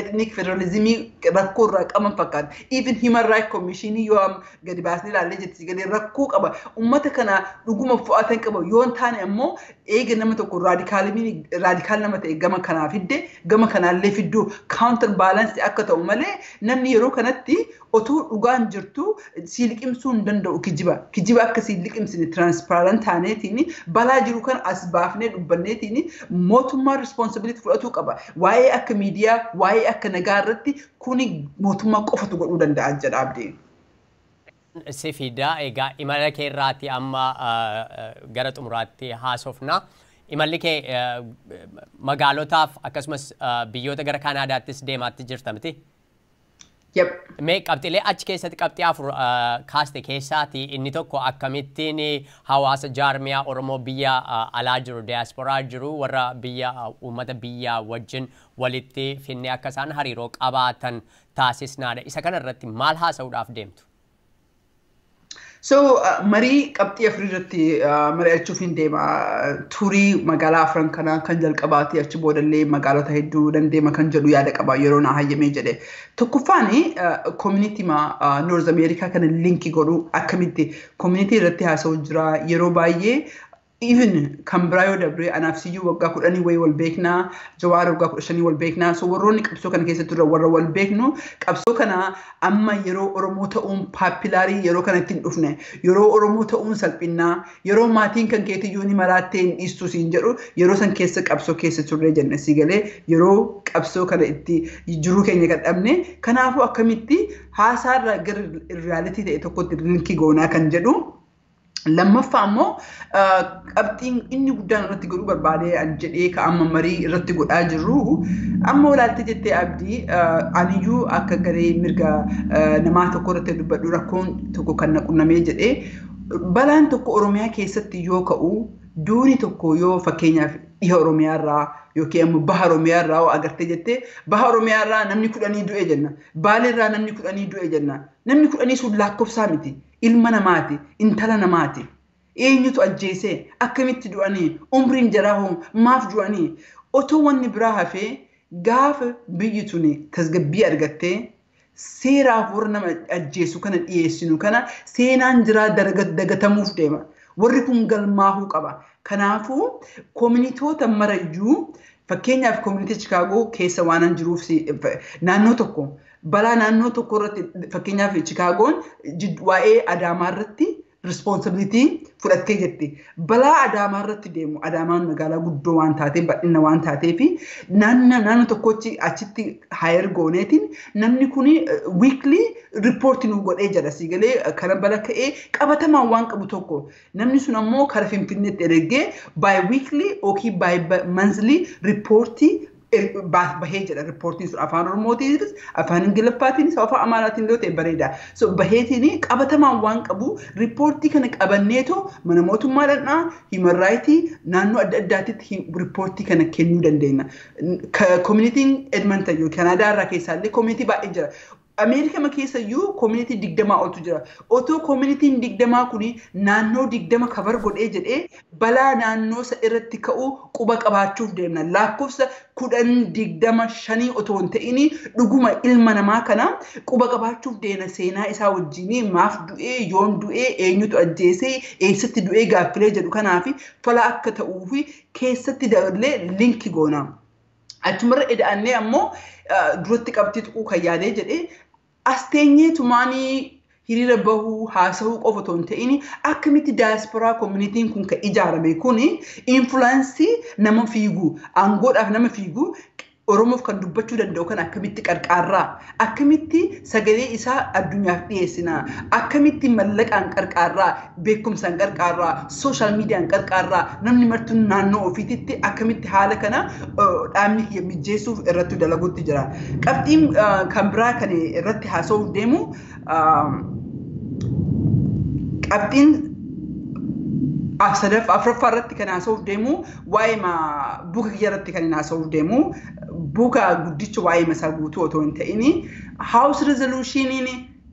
ethnic federalism rakkoo irraa qaban fakkaata. Even human rights commission yoo gadi baasnee ilaallee jetti gadi rakkoo qaba. Uummata kana dhuguma fo'atan qaba. Yoo hin taane ammoo eega nama tokko radical nama ta'e gama kanaa fidde gama kanaallee fidduu counter balance akka ta'u malee namni yeroo kanatti otoo dhugaan jirtu si liqimsuu hin danda'u kijiba. Kijiba akka si liqimsine transparent taaneetiin balaa jiru kan as baafnee dubbanneetiin mootummaan responsibility fudhatuu qaba. Waa'ee akka miidiyaa, waa'ee akka nagaa irratti kuni mootummaa qofatu godhuu danda'a jedha Abdiin. Si fida egaa imala kee irraati amma gara xumuraatti haasofna. Imalli kee magaalotaaf akkasumas biyyoota gara Kaanaadaattis deemaatti jirta miti? Yep. Mee qabxiilee achi keessatti qabxii afur kaaste keessaati inni tokko akkamittiin hawaasa jaarmiyaa Oromoo biyya alaa jiru, diyaasporaa jiru, warra biyya uummata biyyaa wajjin walitti finnee akka isaan hariiroo qabaatan taasisnaadha. Isa kana irratti maal haasa'uudhaaf deemtu? So marii qabxii afurii irratti mari'achuuf hin deema. Tourii magaalaa afran kanaa kan jalqabaati, achi boodallee magaalota hedduu dandeema kan jedhu yaada qaba yeroo na hayyamee jedhe. Tokkoffaan community North America kana link godhu akkamitti community irratti haasa'u jira yeroo baay'ee. Even kan biraa yoo dabre anaaf siyyuu waggaa 10 wayii wal beeknaa, Jawaar waggaa 15 wal beeknaa. So warroonni qabsoo kana keessa turre warra wal beeknu, qabsoo kana amma yeroo Oromoo ta'uun popularii yeroo kanatti hin dhufne, yeroo Oromoo ta'uun salphinnaa, yeroo maatiin kan keetiyyuu ni maraattee hin dhiistu siin jedhu, yeroo san keessa qabsoo keessa turre jenne si galee, yeroo qabsoo kana itti jiruu keenya kan dhabne. Kanaafuu akkamitti haasaarraa gara reality ta'e tokkotti link goonaa kan jedhu. Lammaffaa immoo qabxiin inni guddaan irratti godhuu barbaade an jedhee ka amma marii irratti godhaa jirru, amma walaaltee jettee Abdii, aniyyuu akka garee mirga namaa tokko irratti dubbadhu rakkoon tokko kan na qunnamee jedhee, balaan tokko Oromiyaa keessatti yoo ka'u, duuni tokko yoo fakkeenyaaf dhiha Oromiyaa irraa yookiin ammoo baha Oromiyaa irraa agartee jettee, baha Oromiyaa irraa namni 10 du'e jenna. Baalee irraa namni 10 du'e jenna. Namni 10 sun lakkoofsaa miti. Ilma namaati. Intala namaati. Eenyutu ajjeesee? Akkamitti du'anii? Umriin jaraa hoo? Maaf du'anii? Otoo wanni biraa hafee gaafa biyyi tuni tasgabbii argattee seeraaf warra nama ajjeesu kana dhiyeessinu kana seenaan jiraa dagatamuuf deema. Warri kun galmaahuu qaba. Kanaafuu communityoota marayyuu, fakkeenyaaf community Chicaagoo keessa waan jiruuf, naannoo tokko balaa naannoo tokko irratti, fakkeenyaaf Chikaagoon waa'ee Adaamaa irratti responsibility fudhattee jetti. Balaa Adaamaa irratti deemu, Adaamaan magaalaa guddoo waan taateef, bal'ina waan taateef, naannoo tokkochi achitti hire gooneetiin namni kun weekly report nu godhee jedha si galee, kana bala ka'ee qabatamaan waan qabu tokko namni sun ammoo kara Finfinneetti ergee bi weekly yookiin bi monthly reportii Bahee jedha riippoortiin sun afaan Oromootiinis, afaan Ingiliffaatiinis, afaan Amaaraatiin illee ta'e bareeda. So baheetiin qabatamaan waan qabu riippoortii kana qabanneetoo mana mootummaa dhaqnaa, human rights naannoo adda addaatitti riippoortii kana kennuu dandeenya. Communityn Edmonton yookiin Kanaadaa irraa keessaallee community baay'ee jira. Ameerikaa keessayyuu community 20 oltu jira. Otoo communityn 20 kuni naannoo 20 cover godhee jedhee balaa naannoo isa irratti ka'u quba qabaachuuf deemna. Lakkoofsa 10, 20, 5 otoo hin ta'in dhuguma ilma namaa kana quba qabaachuuf deemna, seenaa isaa wajjin maaf du'ee, yoom du'ee, eenyutu ajjeesee, eessatti du'ee, gaaffilee jedhu kanaaf fala akka ta'uufi keessatti daballee link goona. Achumarra eda'annee ammoo duratti qabxii tuquu kan yaadee jedhee, as teenyee tumaanii hiriira bahuu haasa'uu qofa otoo hin ta'in, akkamitti diaspora communityn kun kan ijaarame kun influence nama fiigu, aangoodhaaf nama fiigu, Oromoof kan dubbachuu danda'u kan akkamitti qarqaarraa, akkamitti sagalee isaa addunyaaf dhiyeessinaa, akkamitti mallaqaan qarqaarraa, beekumsaan qarqaarraa, social mediaan qarqaarraa, namni martuun naannoo ofiititti akkamitti haala kana dhaabni kiyya mijeessuuf irratti dalaguutti jira. Qabxiin kan biraa kan irratti haasa'uuf deemu, qabxiin sadaffaa afuraffaa irratti kan haasa'uuf deemu, waa'ee buka kiyya irratti kan haasa'uuf deemu, buka guddicha waa'ee masaa guutuu otoo hin ta'in, House Resolutioniin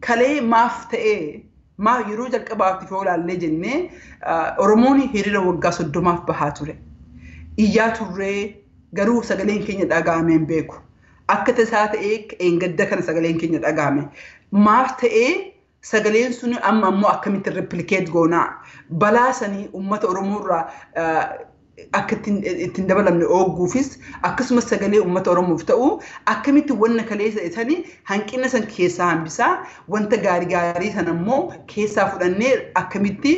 kalee maaf ta'ee, maaf yeroo jalqabaaf yoo ilaallee jennee, Oromoon hiriira waggaa 30f bahaa ture. Iyyaa turree, garuu sagaleen keenya dhaga'amee hin beeku. Akka tasaa ta'ee eengadda kana sagaleen keenya dhaga'ame. Maaf ta'ee sagaleen sun amma ammoo akkamitti replicate goonaa, balaa sanii uummata Oromoo irraa akka ittiin dabalamne oogguufis, akkasumas sagalee uummata Oromoof ta'u akkamitti wanna kaleessa isanii hanqina san keessaa hambisaa, wanta gaarii gaarii sana immoo keessaa fudhannee akkamitti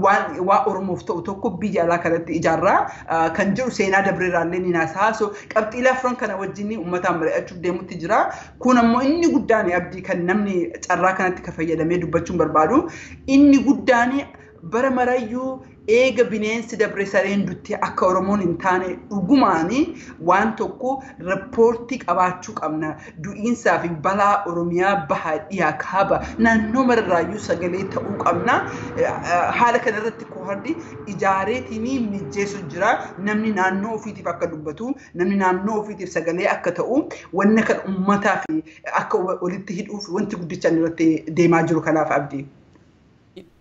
waan Oromoof ta'u tokko biyya alaa kanatti ijaarraa kan jedhu seenaa dabreerraallee ni naasa'a. So qabxiilee afran kana wajjin uummataan mari'achuuf deemutti jira. Kun ammoo inni guddaan, abdii, kan namni carraa kanatti kan fayyadamee dubbachuun barbaadu, inni guddaan bara marayyuu eega bineensi dabre sareen dutti akka Oromoon hin taane, dhugumaanii waan tokko riippoortii qabaachuu qabna. Du'iinsaa fi balaa Oromiyaa bahaa, dhiyaa, kaaba, naannoo mararraayyuu sagalee ta'uu qabna. Haala kanarratti kohardi ijaareetiin mijjeessu jira. Namni naannoo ofiitiif akka dubbatu, namni naannoo ofiitiif sagalee akka ta'u, wanna kan uummataa fi akka walitti hidhuuf wanti guddicha irratti deemaa jiru kanaaf, abdii.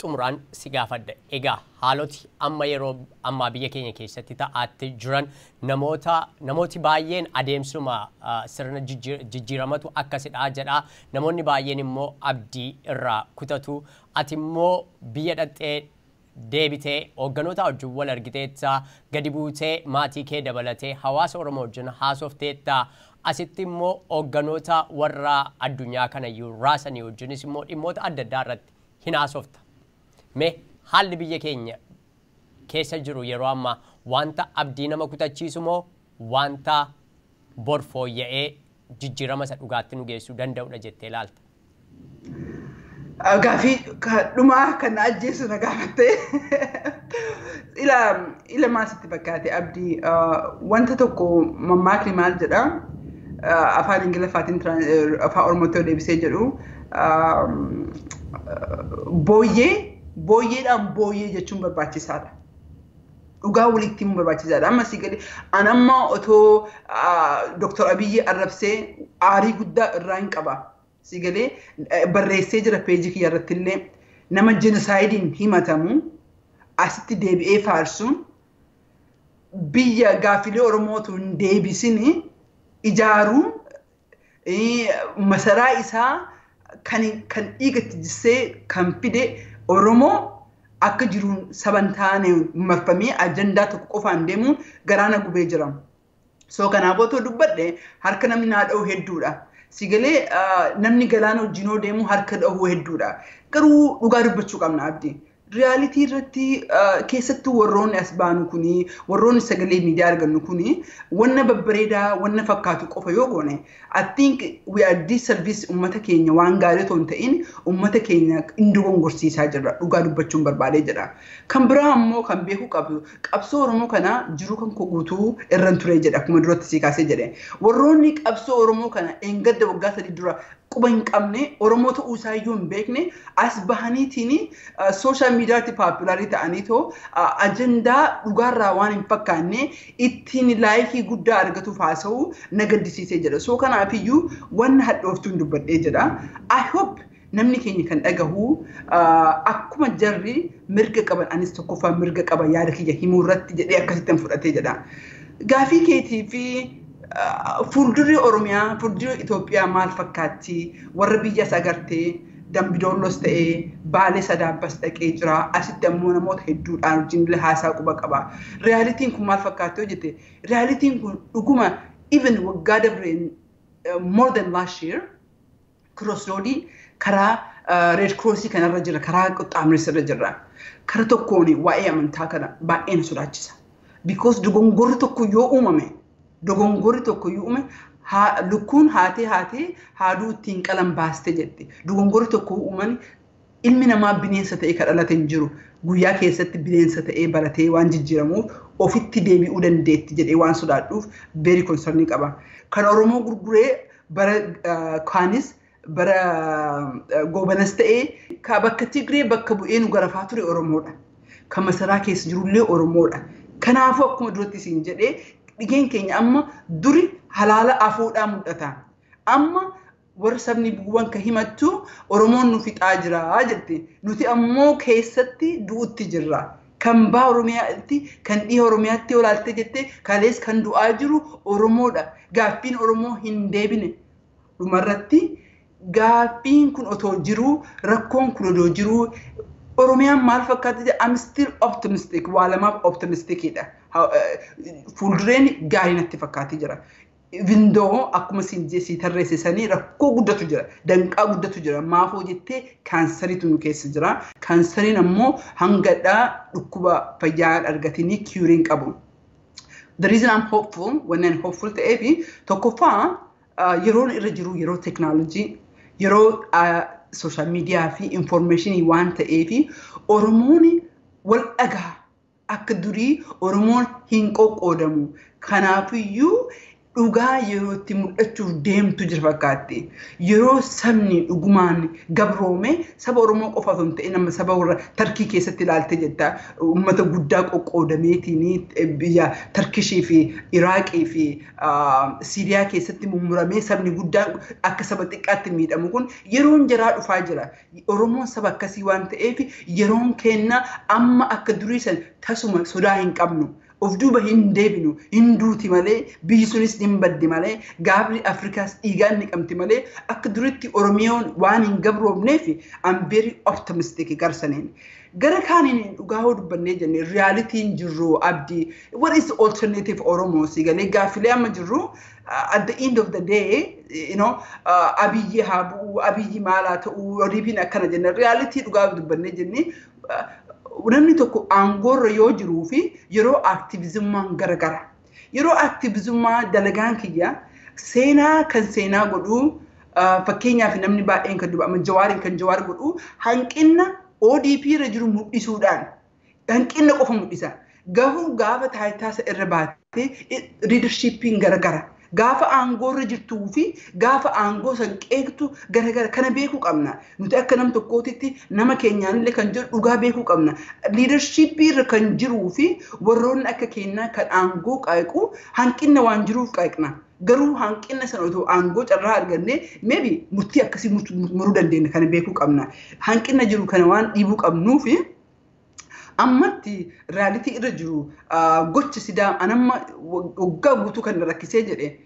Xumuraan si gaafadha. Egaa haaloti amma yeroo ammaa biyya keenya keessatti ta'aatti jiran, namoota namooti baay'een adeemsuma sirna jijjiiramatu akkasidha jedha. Namoonni baay'een immoo abdii irraa kutatu. Ati immoo biyya dhaqxee deebitee hoogganoota wajjin wal argiteetta, gadi buutee maatii kee dabalatee hawaasa Oromoo wajjin haasofteetta. Asitti immoo hoogganoota warra addunyaa kanayyuu raasanii wajjinis immoo dhimmoota adda addaa irratti hin haasofta. Mee haalli biyya keenya keessa jiru yeroo ammaa wanta abdii nama kutachiisu moo wanta bor fooyya'ee jijjiirama isa dhugaatti nu geessuu danda'udha jettee ilaalta? Gaafii dhumaa kan ajjeesu na gaafatte. Ila ila maal sitti fakkaate, abdii, wanta tokko mammaakni maal jedha, afaan Ingiliffaatiin afaan Oromootti deebisee jedhu, booyyee booyyeedhaan booyyee jechuun barbaachisaadha. Dhugaa walitti himuun barbaachisaadha. Amma si gadi an amma otoo Dr. Abiyyi arrabsee aarii guddaa irraa hin qaba. Si galee barreessee jira peejii kiyya irratti illee, nama genocideiin himatamu asitti deebi'ee faarsuun, biyya gaaffilee Oromootu hin deebisin ijaaruun, masaraa isaa kan dhiigatti jissee kan fide Oromoo akka jiruun saban taane marfamee ajandaa tokko qofaan deemuun garaana gubee jira. So kanaaf otoo dubbadhe harka namni naa dha'u hedduudha. Si galee, namni galaana wajjinoo deemu harka dha'uu hedduudha. Garuu dhugaa dubbachuu qabna, abdii. Reality irratti keessattuu warroonni as baanu kuni, warroonni sagalee miidiyaa argannu kuni, wanna babbareedaa wanna fakkaatu qofa yoo goone, I think we are disservice uummata keenya. Waan gaarii otoo hin ta'in uummata keenya hin dogongorsiisaa jirra, dhugaa dubbachuun barbaadee jedha. Kan biraa ammoo kan beekuu qabdu, qabsoo Oromoo kana jiruu kan koo guutuu irran ture jedha, akkuma duratti sii kaasee jedhe. Warroonni qabsoo Oromoo kana eengadda waggaa 3 dura quba hin qabne, Oromoo ta'uu isaa iyyuu hin beekne, as bahaniitiin social mediaatti popular ta'anii too ajandaa dhugaarraa waan hin fakkaanne ittiin like guddaa argatuuf haasa'u na gaddisiisee jedha. So kanaafiyyuu wanna hadhooftuu hin dubbadhee jedha. I hope namni keenya kan dhagahu akkuma jarri mirga qaban anis tokkoffaa mirga qaba yaada kiyya himuu irratti jedhee akkasitti fudhatee jedha. Gaafii keetii fi fuuldurri Oromiyaa, fuuldurri Itoophiyaa maal fakkaatti? Warra biyyas agartee, Dambidoollos ta'ee, Baalee Sadaabbas dhaqee jira. Asitti ammoo namoota hedduudhaan wajjin illee haasaa quba qaba. Realityn kun maal fakkaatti yoo jette, realityn kun dhuguma even waggaa dabreen, more than last year, crossroadii karaa red crossii kanarra jira, karaa qaxxaamursa irra jirra. Kara tokkoon waa'ee amantaa kana baay'ee na sodaachisa. Because dogongorri tokko yoo uumame, dogongorri tokko yoo uume, lukkuun haatee haatee haaduu ittiin qalan baaste jetti. Dogongorri tokko uuman, ilmi namaa bineensa ta'ee kan dhalate hin jiru. Guyyaa keessatti bineensa ta'ee baratee waan jijjiiramuuf ofitti deebi'uu dandeetti jedhee waan sodaadhuuf very concernii qaba. Kan Oromoo gurguree bara kaanis bara Goobanas ta'ee ka bakka Tigree bakka bu'ee nu garafaa ture Oromoodha. Kan masaraa keessa jirullee Oromoodha. Kanaafuu akkuma duratti isin jedhee, dhigeen keenya amma duri halaala afuudhaan mul'ata. Amma warra sabni bu'uuwwan kan himattu Oromoon nu fixaa jira jette. Nuti ammoo keessatti du'utti jirra. Kan baa Oromiyaatti, kan dhiha Oromiyaatti olaalte jette, kalees kan du'aa jiru Oromoodha. Gaaffiin Oromoo hin deebine. Dhumarratti gaaffiin kun otoo jiruu, rakkoon kun otoo jiruu, Oromiyaan maal fakkaatti? I'm still optimistic. Waa lamaaf optimisticidha. Fuuldureen gaarii natti fakkaatee jira. Even though akkuma siin sii tarreesse sanii rakkoo guddatu jira. Danqaa guddatu jira. Maafoo jettee kaansariitu nu keessa jira. Kaansariin ammoo hangadhaa dhukkuba fayyaa argatanii cureiin qabu. The reason I'm hopeful, wanneen hopeful ta'eefi, tokkoffaa yeroon irra jiru yeroo teknoolojii, yeroo social media fi informationii waan ta'eefi Oromoon wal dhagaa, akka durii Oromoon hin qoqqoodamu. Kanaafiyyuu dhugaa yeroo itti mul'achuuf deemtu jira fakkaatti. Yeroo sabni dhugumaan gabroome, saba Oromoo qofa osoo hin ta'in, nama saba warra Tarkii keessatti ilaalte jetta, uummata guddaa qoqqoodameetiin biyya Tarkishii fi Iraaqii fi Siiriyaa keessatti mummuramee sabni guddaan akka saba xiqqaatti miidhamu kun yeroon jaraa dhufaa jira. Oromoon saba akkasii waan ta'eef yeroon kenna amma akka durii san tasuma sodaa hin qabnu. Of duuba hin deebinu, hin duuti malee, biyyi sunis hin baddi malee, gaafni Afrikaas dhiigaan ni qabdi malee, akka duritti Oromiyoon waan hin gabroomneef I'm very optimistic garsaniin. Gara kaaniin dhugaa hoo dubbannee jenne, realityn jirru, Abdii, what is the alternative Oromoo? Si galee, gaaffilee amma jirru, at the end of the day, Abiyyi haa bu'u, Abiyyi maal haa ta'u, ODP'n akkana jenna, reality dhugaa dubbannee jenne, namni tokko aangoorra yoo jiruu fi yeroo activismummaan garagara. Yeroo activismummaa dalagaan kiyya seenaa kan seenaa godhuu, fakkeenyaaf namni baay'een kan dubbatu Jawaariin, kan Jawaar godhuu hanqina ODP irra jiru mul'isuudhaan hanqina qofa mul'isa. Garuu gaafa taayitaa irra baatee leadershipiin garagara. Gaafa aangoo irra jirtuu fi gaafa aangoo san qeeqtu garagara, kana beekuu qabna. Nuti akka nam tokkootitti nama keenyaanillee kan jiru dhugaa beekuu qabna. Leadershipii irra kan jiruu fi warroonni akka keenyaa kan aangoo qeequ hanqina waan jiruuf qeeqna. Garuu hanqina sana otoo aangoo carraa argannee maybe murtii akkasii muruu dandeenya, kana beekuu qabna. Hanqina jiru kana waan dhiibuu qabnuufi ammatti reality irra jiru gocha sidaa anamma waggaa guutuu kan rakkisee jedhe,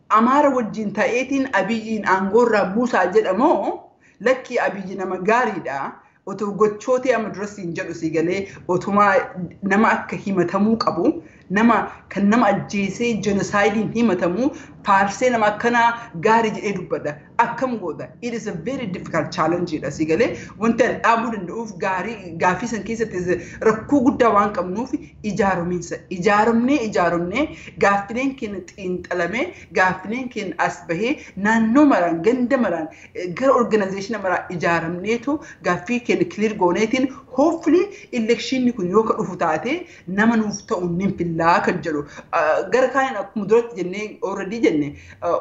Amaara wajjin ta'eetiin Abiyyiin aangoorraa buusaa jedhamoo, lakkii, Abiyyi nama gaariidha. Otoo gochootee amma dura siin jedhu si galee, otumaa nama akka himatamuu qabu, Nama kan nama ajjeesee genocide himatamu faarsee nama akkanaa gaarii jedhee dubbadha. Akkam goota? It is a very difficult challenge dha, si galee? Wanti ani dhaabuu danda'uuf gaarii gaaffii san keessatti rakkoo guddaa waan qabnuuf, ijaarumiinsa. Ijaaramnee ijaaramnee gaaffileen keenya xiinxalamee, gaaffileen keenya as bahee, naannoo maraan, ganda maraan, gara organization maraan ijaaramneetu gaaffii keenya clear gooneetiin, hopefully election kun yoo ka dhufu taate nama nuuf ta'u nin fillaa kan jedhu. Gara kaaniin akkuma duratti jennee, already jenne,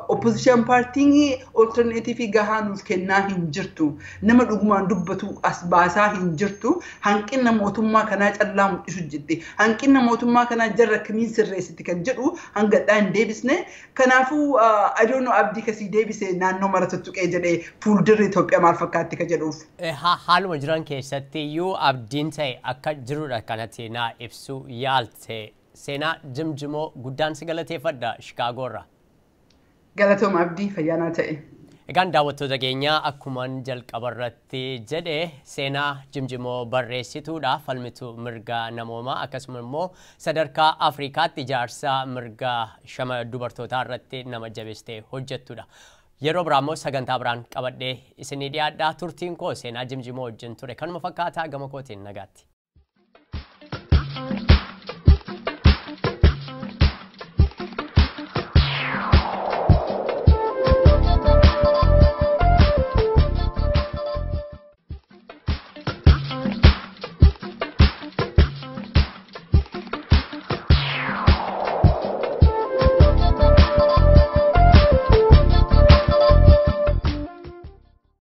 opposition partiin alternative gahaa nuuf kennaa hin jirtu. Nama dhugumaan dubbatu as baasaa hin jirtu. Hanqina mootummaa kanaa callaa mul'isu jetti. Hanqina mootummaa kanaa jarra kamiin sirreessiti kan jedhu hanga hin deebisne. Kanaafuu, I don't know, Abdii, kasii deebise naannoo mara tuttuqee jedhee fuuldurri Itoophiyaa maal fakkaatti ka jedhuuf. Haaluma jiran keessatti iyyuu abdiin ta'e akka jirudha kanatti naa ibsuu yaalte. Seenaa Jimjimoo, guddaan si galateeffadha Shikaagoorra. Galatooma Abdii, fayyaanaa ta'e. Egaan daawwattoota keenyaa, akkuman jalqaba irratti jedhe, Seenaa Jimjimoo barreessituudha, falmituu mirga namoomaa, akkasuma immoo sadarkaa Afrikaatti ijaarsa mirga shama dubartootaa irratti nama jabeessitee hojjettudha. Yeroo biraa immoo sagantaa biraan qabadhee isinii dhiyaadhaa. Turtiin koo Seenaa Jimjimoo wajjin ture kanuma fakkaataa. Gama kootiin nagaatti.